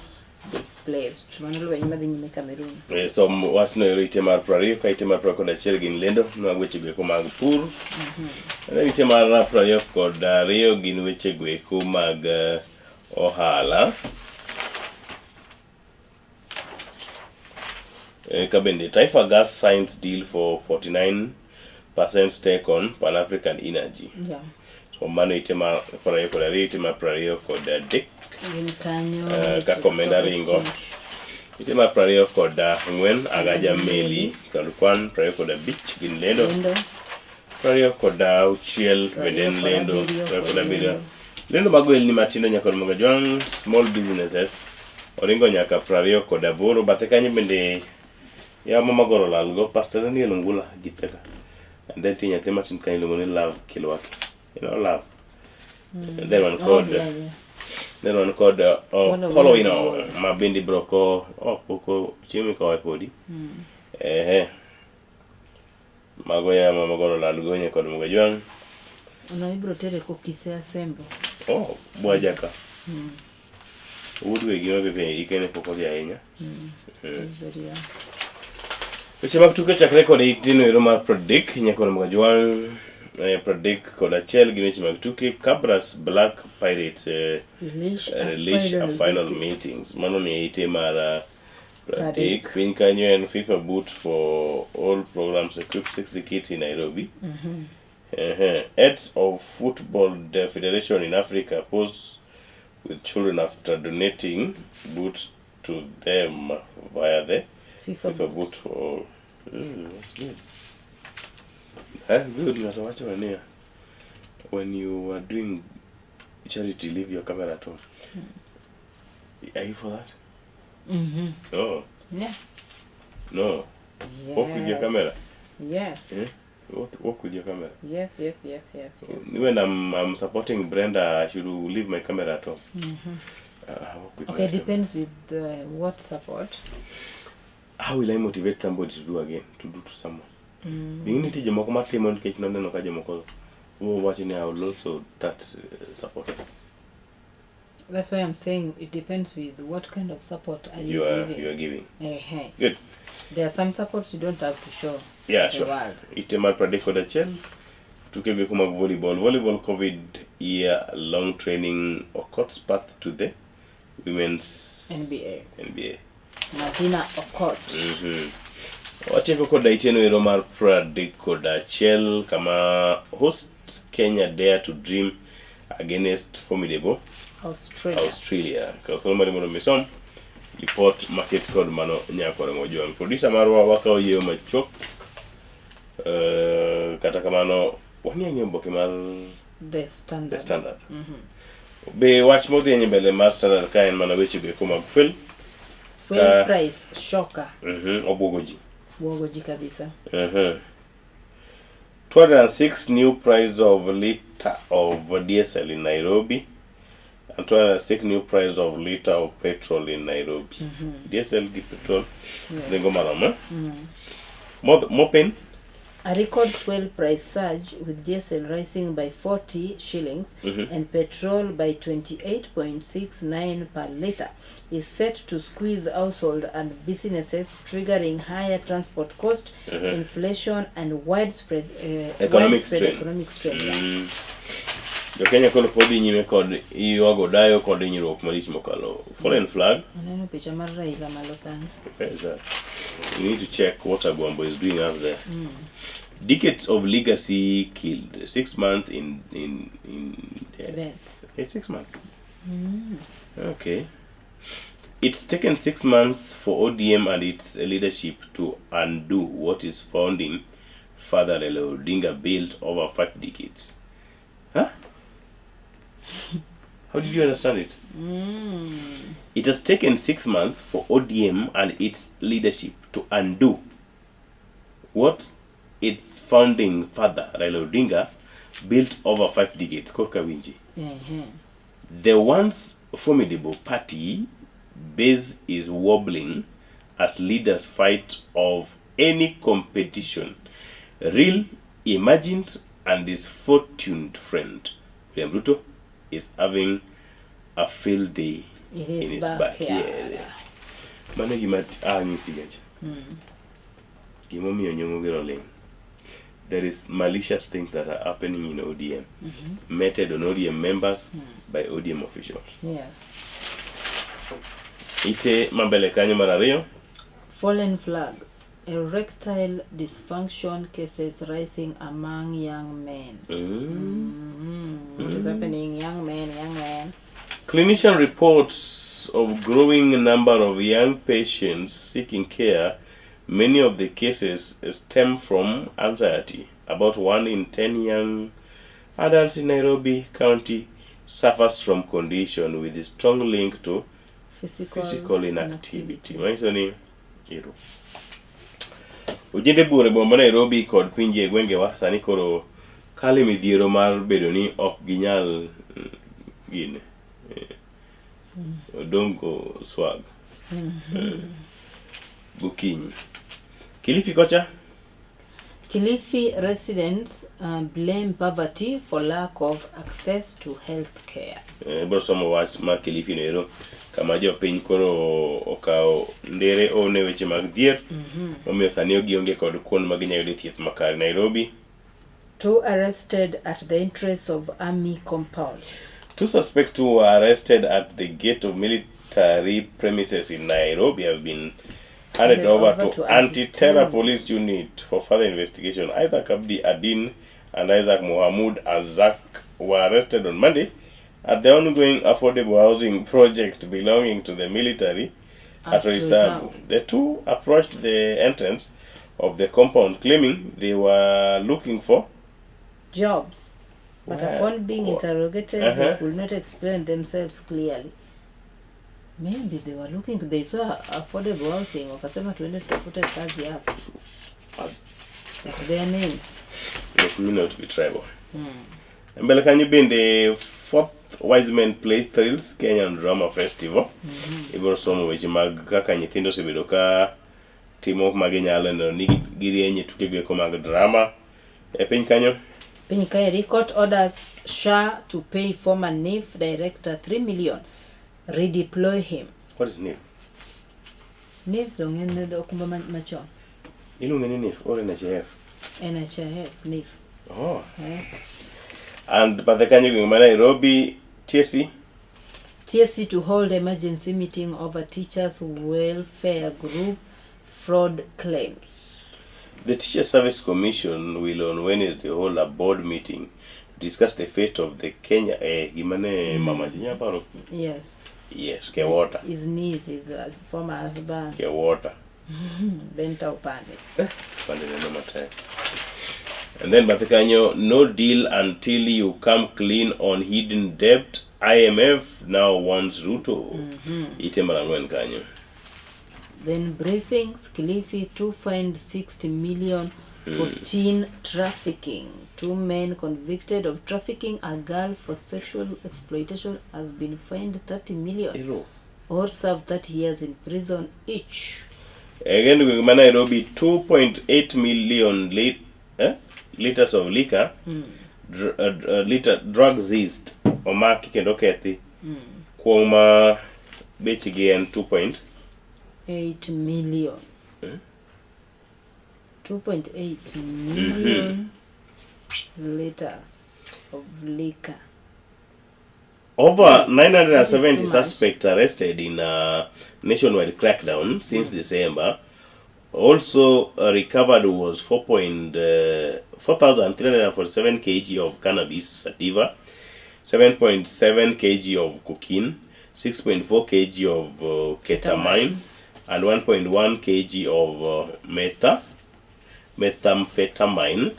displaced. Mano lweny madhi nyime Cameroon. Som wachno ero ite mar 20 ka ite mar 21 gin lendo mag weche goeko mag pur. And then ite mar 22 gin weche goeko mag ohala. Ka bende Taifa Gas signs deal for 49% stake on Pan African Energy. So mano ite mar 22, ite mar 23. Gin kanyo Kaka omenda Stock ringo. Exchange. Ite mar 24 Agaja Meli kod kwan 25 gin lendo. Lendo. 26 bende en lendo. 27 27. Lendo mag ohelni matindo nyaka Ramogi Ajwang' small businesses oringo nyaka 28 bathe kanyo bende yamo magoro lal go Pastor Daniel Ngula Githeka. And then nitie nyathi matin kanyo iluongo ni Love Kilwaki. You know Love. And then wan Oh, kod yeah. then wan kod Walo Paul Owino. Owino ma bende ibiro ko oh pok chieng' mikowe podi. Ehe. Mago yamo magoro lal gonye kod Mugajwang'. Ono ibro tere kokise asembo. Oh, bwaja ka. Wuod wegi ma be ikene pok odhi ahinya. Very young. Weche mag tuke chakre kod itino ero mar Pradik nyakon Mugajwang'. Pradik kod achiel gin weche mag tuke Cabras Black Pirates Release a release a final final meetings. Mano ni ite mar Pradik. Pradek. Piny kanyo en FIFA boot for all programs equipped 60 kits in Nairobi. Heads of Football Federation in Africa pose with children after donating boots to them via the FIFA FIFA boot for all. That's good. Good. Ng'ato wacho niya, when you are doing charity, leave your camera at home. Are you for that? Oh, Yeah. no. Walk with your camera. Yes. Eh? Walk with your camera. Yes. When I'm supporting Brenda, I should leave my camera at home. Walk with Okay, my camera. depends with what support. How will I motivate somebody to do again, to do to someone? Be nitie jomoko matimo nikech noneno ka jomoko wacho ni I will also start supporting. That's why I'm saying it depends with what kind of support are you, giving. You are giving. Good. There are some supports you don't have to show Yeah, the sure. world. Ite mar pradek kod achiel tuke go mag volleyball. Volleyball COVID year long training Okot's path to the women's NBA. NBA. Madina Okot. Watieko koda iteno ero mar pradek kod achiel kama host Kenya dare to dream against formidable Australia. Australia. Kaw thuolo mari mondo mi isom ripot maket kod mano nyakwar Mojwang'. Producer marwa wakawo yieyo machuok. Kata kamano wang'i ang'iyo oboke mar The Standard. The Standard. Be wach modhi e mbele mar Standard ka en mana weche go mag fuel. Fuel price shocker. Obwogo ji. Bwogo ji kabisa. 206 new price of liter of diesel in Nairobi and 206 new price of liter of petrol in Nairobi. Diesel gi petrol nengo marom, eh? More pain? A record fuel price surge with diesel rising by 40 shillings and petrol by 28.69 per litre is set to squeeze household and businesses, triggering higher transport cost, inflation and widespread Economic widespread strain. economic strain. Yeah. Jo-Kenya koro pod dhi nyime kod ywago dayo kod hinyruok malich mokalo. Fallen flag. Aneno picha mar Raila malo kanyo. Where is that? You need to check what Agwambo is doing up there. Decades of legacy killed. 6 months in death. Death. 6 months. Okay. It's taken 6 months for ODM and its leadership to undo what its founding father Raila Odinga built over 5 decades. Huh? How did you understand it? It has taken 6 months for ODM and its leadership to undo what its founding father Raila Odinga built over 5 decades. Korka winji. The once formidable party base is wobbling as leaders fight of any competition. Real, imagined, and his fortuned friend William Ruto is having a field day In his in his backyard. backyard. Mano gima anyisi gacha. Gimomiyo Nyong'o gi Roling. There is malicious things that are happening in ODM. Meted on ODM members by ODM officials. Yes. Ite mambele kanyo mar ariyo. Fallen flag. Erectile dysfunction cases rising among young men. What is happening? Young men, young men. Clinician reports of growing number of young patients seeking care. Many of the cases stem from anxiety. About 1 in 10 young adults in Nairobi County suffers from condition with a strong link to Physical, inactivity. Manyiso ni ero. Ojende buore boma ma Nairobi kod pinje e gwengewa sani koro kale midhiero mar bedo ni ok ginyal gine odongo swag gokinyi. Kilifi kocha. Kilifi residents blame poverty for lack of access to health care. Eh, ibiro somo wach ma Kilifi no ero kama jopiny koro okawo ndere one weche mag dhier momiyo sani gionge kod kuond ma ginyalo yude thieth makare. Nairobi Two arrested at the entrance of army compound. Two suspects who were arrested at the gate of military premises in Nairobi have been handed over to anti-terror police unit for further investigation. Isaac Abdi Adin and Isaac Mohamud Azak were arrested on Monday at the ongoing affordable housing project belonging to the military at Roysambu. The two approached the entrance of the compound claiming they were looking for jobs. But Where? upon being interrogated, they could not explain themselves clearly. Maybe they were looking, they saw affordable housing, wakasema tuende tutafute kazi hapa. But their names. Let me not be tribal. Mbele kanyo bende fourth Wise Men Play Thrills Kenyan Drama Festival. Ibiro somo weche mag kaka nyithindo osebedo ka timo ma ginyalo neno ni girieny e tukego eko mag drama e piny kanyo. Piny kaeri, court orders SHA to pay former NIF director 3 million, redeploy him. What is NIF? NIF to ng'en okumba machon. Iluonge ni NIF or NHIF? NHIF, NIF. Oh. Eh. And bathe kanyo gweng' ma Nairobi, TSC TSC to hold emergency meeting over teachers welfare group fraud claims. The Teacher Service Commission will on Wednesday hold a board meeting to discuss the fate of the Kenya eh gima ne mama chinya paro Yes. yes Kewota His niece is a former husband. Kewota Benta Opande. Opande neno matek. And then bathe kanyo no deal until you come clean on hidden debt IMF now wants Ruto. Ite mar ang'wen kanyo. Then briefings, Kilifi to find 60 million for teen trafficking. Two men convicted of trafficking a girl for sexual exploitation has been fined 30 million Ero. or serve 30 years in prison each. Again, gweng' ma Nairobi 2.8 million liters of liquor liter drug seized omaki kendo okethi kuong' ma bechgi en 2 point 8 million. 2.8 million liters of liquor. Over That is 970 too much. suspects arrested in a nationwide crackdown since December. Also recovered was 4,347 kg of cannabis sativa, 7.7 kg of cocaine, 6.4 kg of ketamine, and 1.1 kg of methamphetamine.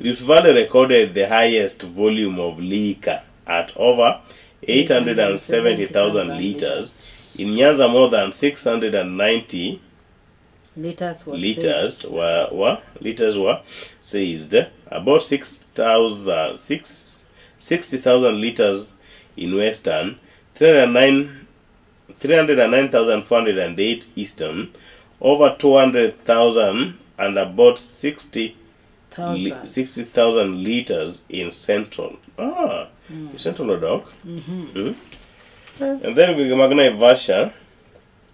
Rift Valley recorded the highest volume of liquor at over 870,000 liters. In Nyanza, more than 690 liters were liters seized. were seized. About 60,000 liters in Western, 309,408 Eastern, over 200,000 and about Thousand. 60,000 liters in Central. Central odok. And then gwenge mag Naivasha.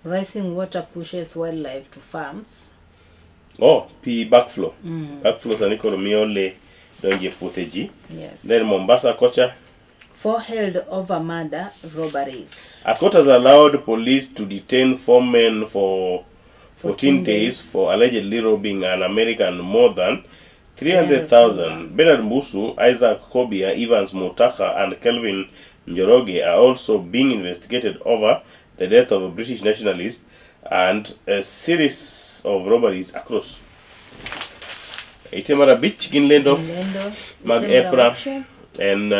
Rising water pushes wildlife to farms. Oh, pi backflow. Backflow sani koro miyo le donjo e puothe ji. Then Mombasa kocha. Four held over murder robberies. A court has allowed police to detain four men for 14 14 days for allegedly robbing an American more than 300,000. Bernard Mbusu, Isaac Kobia, Evans Mutaka, and Kelvin Njoroge are also being investigated over the death of a British nationalist and a series of robberies across. Ite mar abich gin lendo Lendo. mag Ite mar EPRA auchiel. en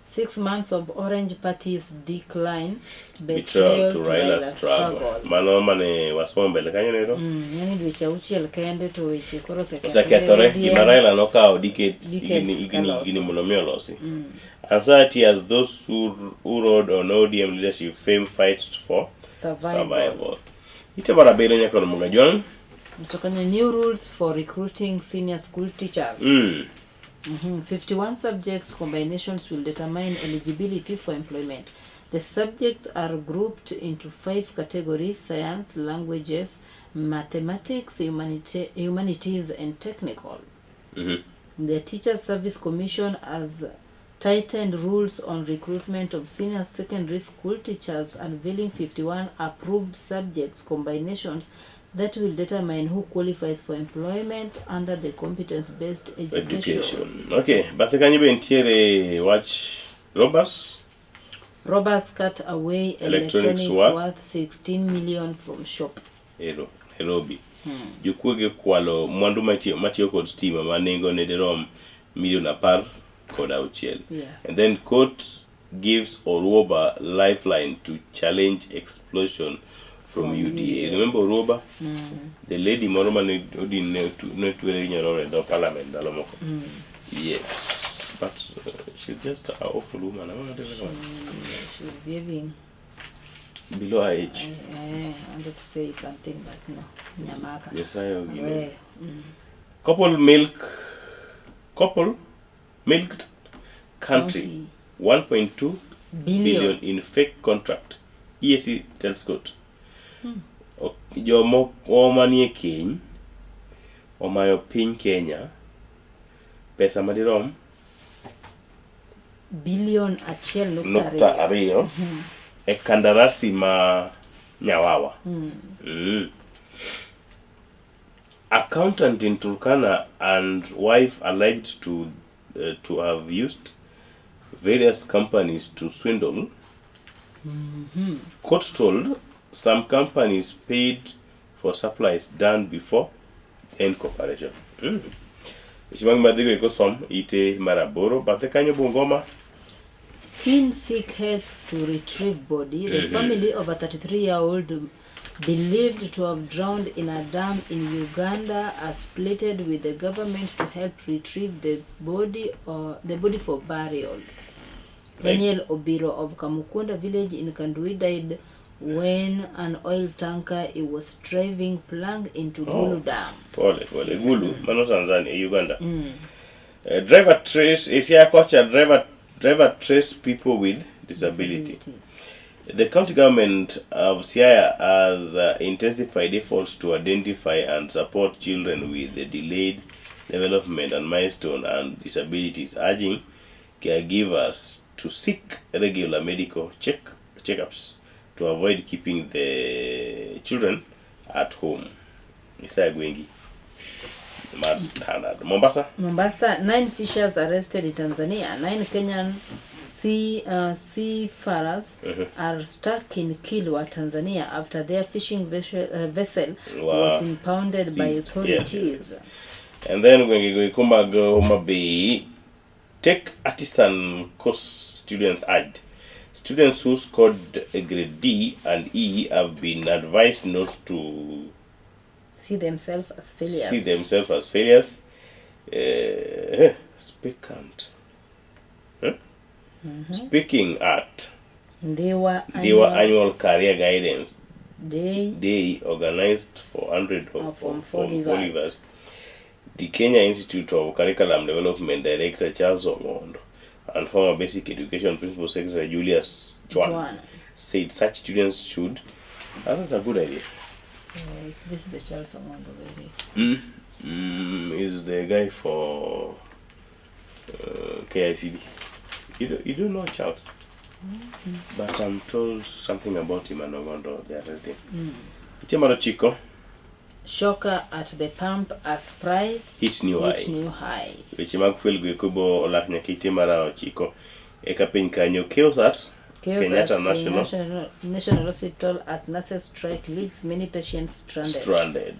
6 months of Orange Party's decline, betrayal betrayal to to Raila Raila struggle. struggle. Mano mane wasomo mbele kanyo nero. Yani dweche auchiel kende to weche koro Osekethore ODM gima Raila nokawo decades Decades higni higni kaloso. higni mondo mi olosi. Anxiety as those who rode on ODM leadership fame fight for Survival. survival. Ite mar abiriyo nyaka romo gajwang'. To kanyo new rules for recruiting senior school teachers. 51 subjects combinations will determine eligibility for employment. The subjects are grouped into five categories: science, languages, mathematics, humanities, and technical. The Teacher Service Commission has tightened rules on recruitment of senior secondary school teachers, unveiling 51 approved subjects combinations that will determine who qualifies for employment under the competence-based education. Education. Okay, bathe kanyo be nitiere wach robbers. Robbers cut away Electronics electronics worth worth 16 million from shop. Ero, Nairobi. Jokuoge kwalo mwandu matiyo kod stima ma nengo ne dirom milion 16. And then court gives Oruoba lifeline to challenge explosion from From UDA. UDA. Remember Oruoba? Mm. The lady moro mane odin ne tuere gi nyororo e dho parliament ndalo moko. Yes, but she's just an awful woman. Ang'o matime kamano? She's behaving. Below her age. I wanted to say something, but no. Nyamaka. Nyasaye ogine. We. Couple milked country County. 1.2 Billion. billion in fake contract. EAC tells court. Jomoko manie keny omayo piny Kenya pesa madirom Bilion achiel nukta nukta ariyo. ariyo e kandarasi ma Nyawawa. Accountant in Turkana and wife alleged to have used various companies to swindle. Court told some companies paid for supplies done before incorporation. Weche mag madhigo eko som ite mar aboro bathe kanyo Bungoma. Kin seek help to retrieve body. The family of a 33-year-old believed to have drowned in a dam in Uganda has pleaded with the government to help retrieve the body or the body for burial. Daniel Obiro of Kamukunda village in Kandui died when an oil tanker he was driving plunged into Gulu Dam. Pole pole Gulu, mano Tanzania, Uganda. Driver trace Asia kocha driver trace people with disability. The county government of Siaya has intensified efforts to identify and support children with the delayed development and milestone and disabilities, urging caregivers to seek regular medical checkups to avoid keeping the children at home. Isaya Gwengi, Mar Standard. Mombasa? Mombasa, 9 fishers arrested in Tanzania. 9 Kenyan seafarers are stuck in Kilwa, Tanzania, after their fishing vessel was impounded by Seized. Authorities. And then gwenge go mag Homa Bay, take artisan course students urged. Students who scored a grade D and E have been advised not to See themselves as failures. See themselves as failures. Speak and huh? Speaking at Ndiwa Ndiwa annual career guidance Day day organized for 100 of Form of four Form 4 leavers. leavers. The Kenya Institute of Curriculum Development Director Charles Ong'ondo and former Basic Education Principal Secretary Julius Juan Juan. Said such students should. Ah, that's a good idea. Is this the Charles Ong'ondo very? Is the guy for KICD. You don't know Charles, but I'm told something about him and Ong'ondo, the other thing. Ite mar ochiko. Shocker at the pump as price Hit new hit high. new high. Weche mag fuel go eko bo olak nyaka ite mar ochiko. Eka piny kanyo chaos at Chaos Kenyatta at National National Hospital as nurses strike leaves many patients stranded. Stranded.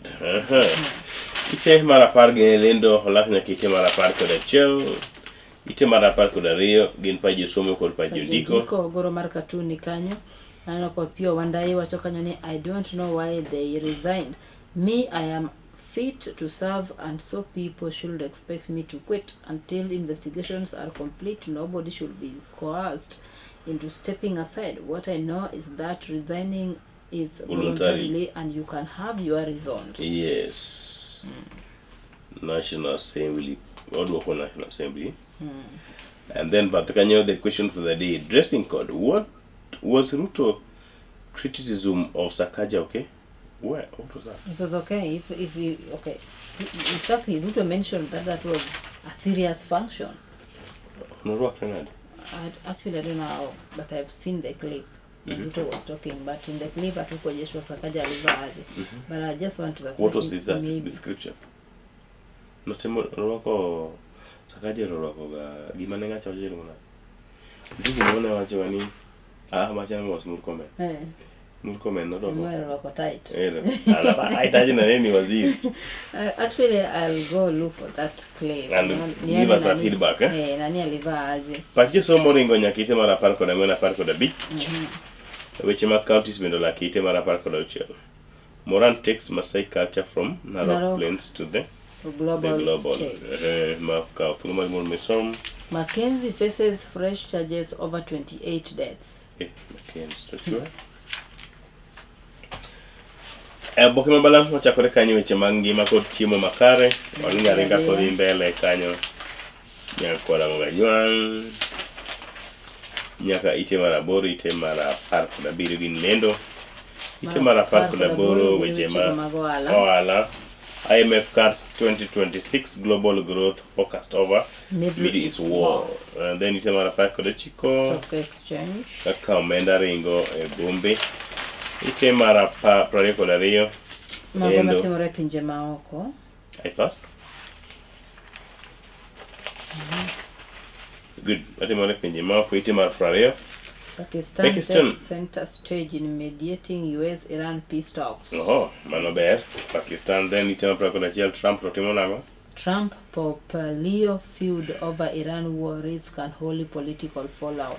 Ite mar 10 gi lendo olak nyaka ite mar 11. Ite mar 12 gin pa josomo kod pa jondiko. Jondiko goro mar katuni kanyo. Aneno ka Opiyo Wandayi wacho kanyo ni, "I don't know why they resigned. Me, I am fit to serve and so people should expect me to quit. Until investigations are complete, nobody should be coerced into stepping aside. What I know is that resigning is Voluntary. voluntarily and you can have your reasons. Yes. National Assembly. Odwoko National Assembly. And then bathe kanyo the question for the day dressing code. What was Ruto criticism of Sakaja okay? Where? What was that? It was okay if you okay. In fact, Ruto mentioned that that was a serious function. Norwakre nade? Actually, I don't know how, but I've seen the clip. Ruto was talking, but in the clip hatukuonyeshwa Sakaja alivaa aje. But I just want to What was this maybe- description? Notimo norwako Sakaja norwako ga gima ne ng'acha wacho iluongo nade? Nitie gima ne wacho ni ah macha was Murkomen. Murkomen norwako. Norwako tight. Eh, alaba haitaji na nini waziri. Actually, I'll go look for that clip. And Nione give us a nani- feedback, eh? Eh, nani alivaa aje. Pach josomo ringo nyaka ite mar 14 15. Weche mag counties bende olak ite mar 16. Moran takes Masai culture from Narok, Narok. Plains to the Global, the global. stage. Ma kawo thuolo mar mondo misom. Mackenzie faces fresh charges over 28 deaths. Mackenzie to chwe. E oboke ma balang' wachakore kanyo weche mag ngima kod chiemo makare. Waringo aringa kodhi mbele kanyo. Nyaka Ramogi Ajwang'. Nyaka ite mar 8, ite mar 17 gin lendo. Ite mar 18 weche ma mag ohala. ohala. IMF cuts 2026 global growth forecast over Middle Middle East East war. And then ite mar 19 Stock exchange. kaka omenda ringo e bombe. Ite mar 22 Mago lendo. matimore e pinje maoko. I passed. Good. Matimore e pinje maoko ite mar 20. Pakistan, Pakistan. takes center stage in mediating US-Iran peace talks. Oho, mano ber. Pakistan then ite mar 21 Trump to timo nang'o? Trump Pope Leo feud over Iran war risk unholy political fallout.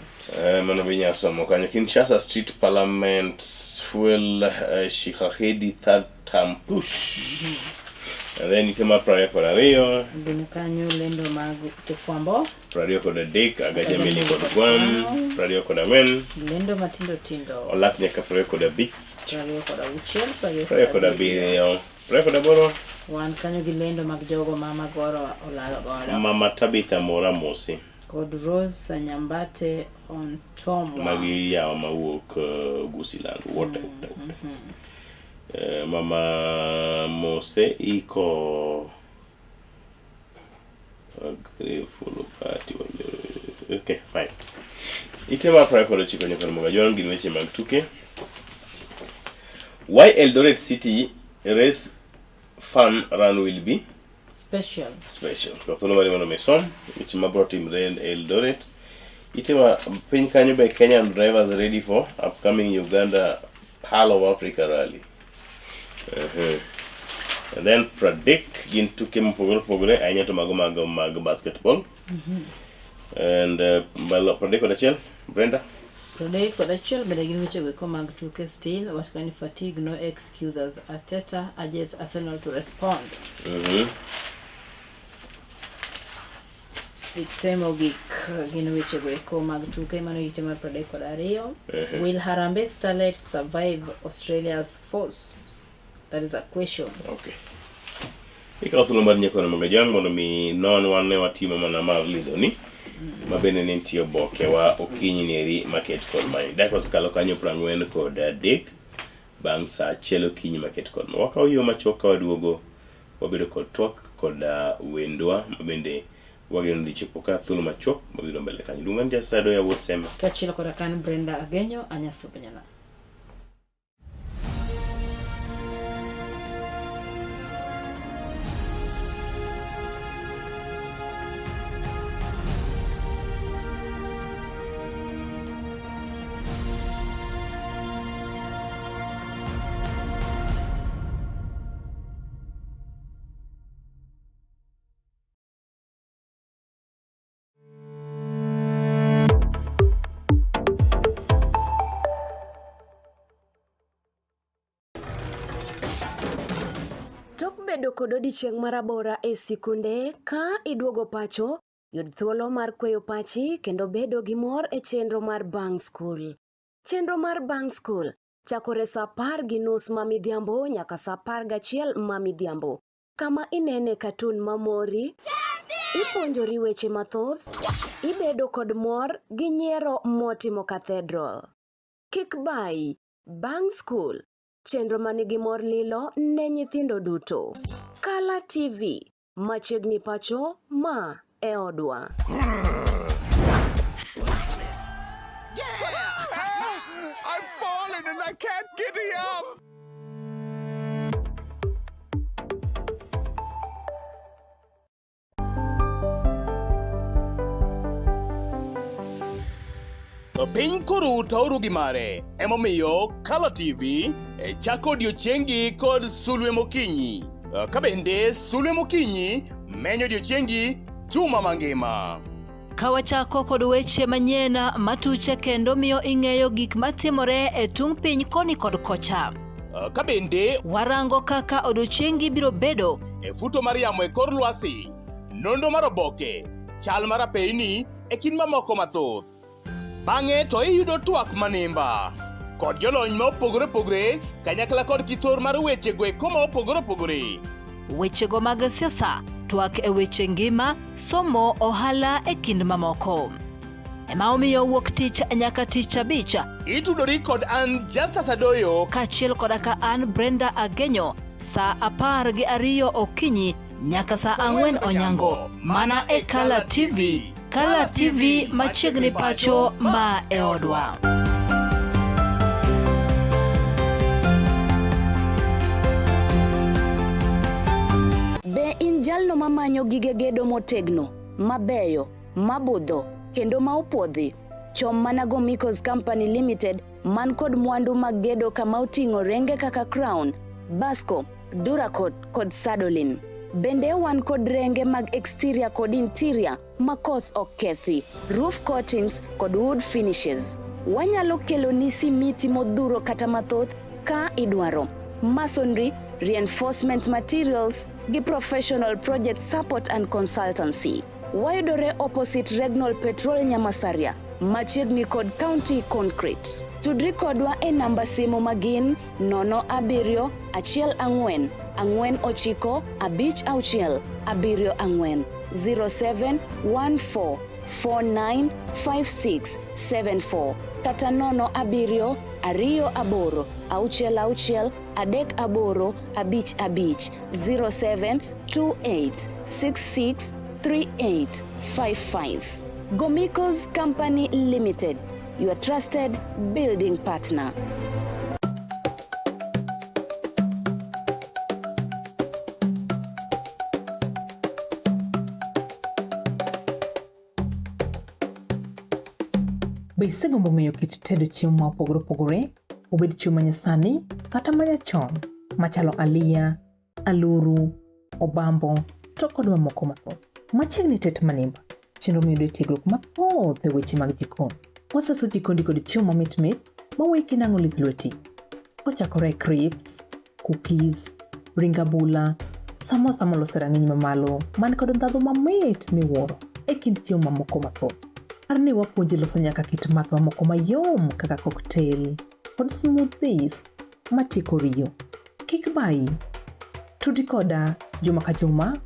Mano be inyalo somo kanyo. Kinshasa Street Parliament fuel Shikahedi third term push. And then ite mar 22 Gin kanyo lendo mag ute fwambo, 23 Agaja Meli kod Gwam 24 lendo matindo tindo, olak nyaka 25 26, 27 28 Wan kanyo gi lendo mag jogo ma Magoro olal godo. Mama Tabitha Mora Mosi Kod Rose Nyambate Ontomwa. magi yawa mawuok Gusiland wote wote wote. Mama Mose iko grateful party wanyo. Okay, fine. Ite mar 29 nyaka Ramogi Ajwang' gin weche mag tuke. Why Eldoret City race fun run will be Special. special. Kaw thuolo mari mondo mi isom weche mabiro timre Eldoret. Ite ma piny kanyo be Kenyan drivers ready for upcoming Uganda Pearl of Africa rally. And then predict gin tuke mopogore opogore ahinya to mago mag basketball. And mbalo 31 Brenda. 31 bende gin weche goeko mag tuke still wacho ni fatigue no excuses Arteta urges Arsenal to respond. Ite mogik gin weche goeko mag tuke mano ite mar 32. Will Harambee Starlet survive Australia's force? That is a question. Okay. Ikawo thuolo mar nyieko Ramogi Ajwang' mondo mi non wan ne watimo mana mar lidhoni ma bende ne nitie oboke wa okinyi neri maket kod mani. Dakika osekalo kanyo 43 bang' saa 1 okinyi maket kod ma. Wakawo yo machuok ka waduogo wabedo kod twak kod wendwa ma bende wageno dhi chopo ka thuolo machuok mabiro mbele kanyo. Luonga ni Jasado ya Wuod Seme. Kaachiel koda kan Brenda Agenyo Anyaso Benyana. Tok bedo kod odiechieng' marabora e sikunde, ka iduogo pacho, yud thuolo mar kweyo pachi kendo bedo gi mor e chenro mar bang' skul. Chenro mar bang' skul. Chakore saa apar gi nus ma midhiambo nyaka saa apar gachiel ma midhiambo. Kama inene katun mamori, ipuonjori weche mathoth, ibedo kod mor gi nyiero motimo cathedral. Kik bayi, bang' skul, chenro manigi mor lilo ne nyithindo duto. Kala TV, machiegni pacho, ma e odwa. I've fallen and I can't get up. Piny koro taoru gi mare, emomiyo Kala TV e chako odiechiengi kod sulwe mokinyi. Ka bende sulwe mokinyi menyo odiechiengi juma mangima. Ka wachako kod weche manyien matuche kendo miyo ing'eyo gik matimore e tung' piny koni kod kocha. Ka bende warango kaka odiechiengi biro bedo e futo mar yamo e kor lwasi, nonro mar oboke, chal mar apeyni e kind mamoko mathoth. Bang'e to iyudo twak manimba kod jolony ma opogore opogore kanyakla kod kithor mar weche go eko ma opogore opogore. Wechego mag siasa, twak e weche ngima, somo, ohala e kind mamoko. Ema omiyo wuok tich nyaka tich abich. Itudori kod an Justus Adoyo kaachiel koda ka an Brenda Agenyo saa apar gi ariyo okinyi nyaka saa ang'wen onyango mana e Kala TV. Kala TV machiegni pacho ma e odwa. Be in jalno mamanyo gige gedo motegno, mabeyo, mabudho, kendo ma opuodhi? Chom mana Gomiko's Company Limited man kod mwandu mag gedo kama oting'o renge kaka Crown, Basco, Duracot kod Sadolin. Bende wan kod renge mag exterior kod interior ma koth ok kethi, roof coatings kod wood finishes. Wanyalo keloni simiti modhuro kata mathoth ka idwaro. Masonry, reinforcement materials gi professional project support and consultancy. Wayudore opposite Regnol Petrol Nyamasaria, machiegni kod County Concrete. Tudri kodwa e namba simu magin 0 7 1 4 4 9 5 6 7 4 07 14 49 56 74 kata 0 7 2 8 6 6 3 8 5 5 07 28 66 38 55. Gomiko's Company Limited, your trusted building partner. Be isegombo ng'eyo kit tedo chiemo ma opogore opogore, obed chiemo manyasani kata manyachon, machalo aliya, aluru, obambo to kod mamoko mathoth. Machiegni tet manimba, chenro miyudo e tiegruok mathoth e weche mag jikon. Wasaso jikondi kod chiemo mamit mit maweki nang'o lith lweti. Kochakore e crisps, cookies, ring abula, samosa molos e rang'iny mamalo man kod ndhadhu mamit miwuoro e kind chiemo mamoko mathoth. Par ni wapuonji loso nyaka kit math mamoko mayom kaka cocktail kod smoothies matieko riyo. Kik bayi. Tudi koda juma ka juma.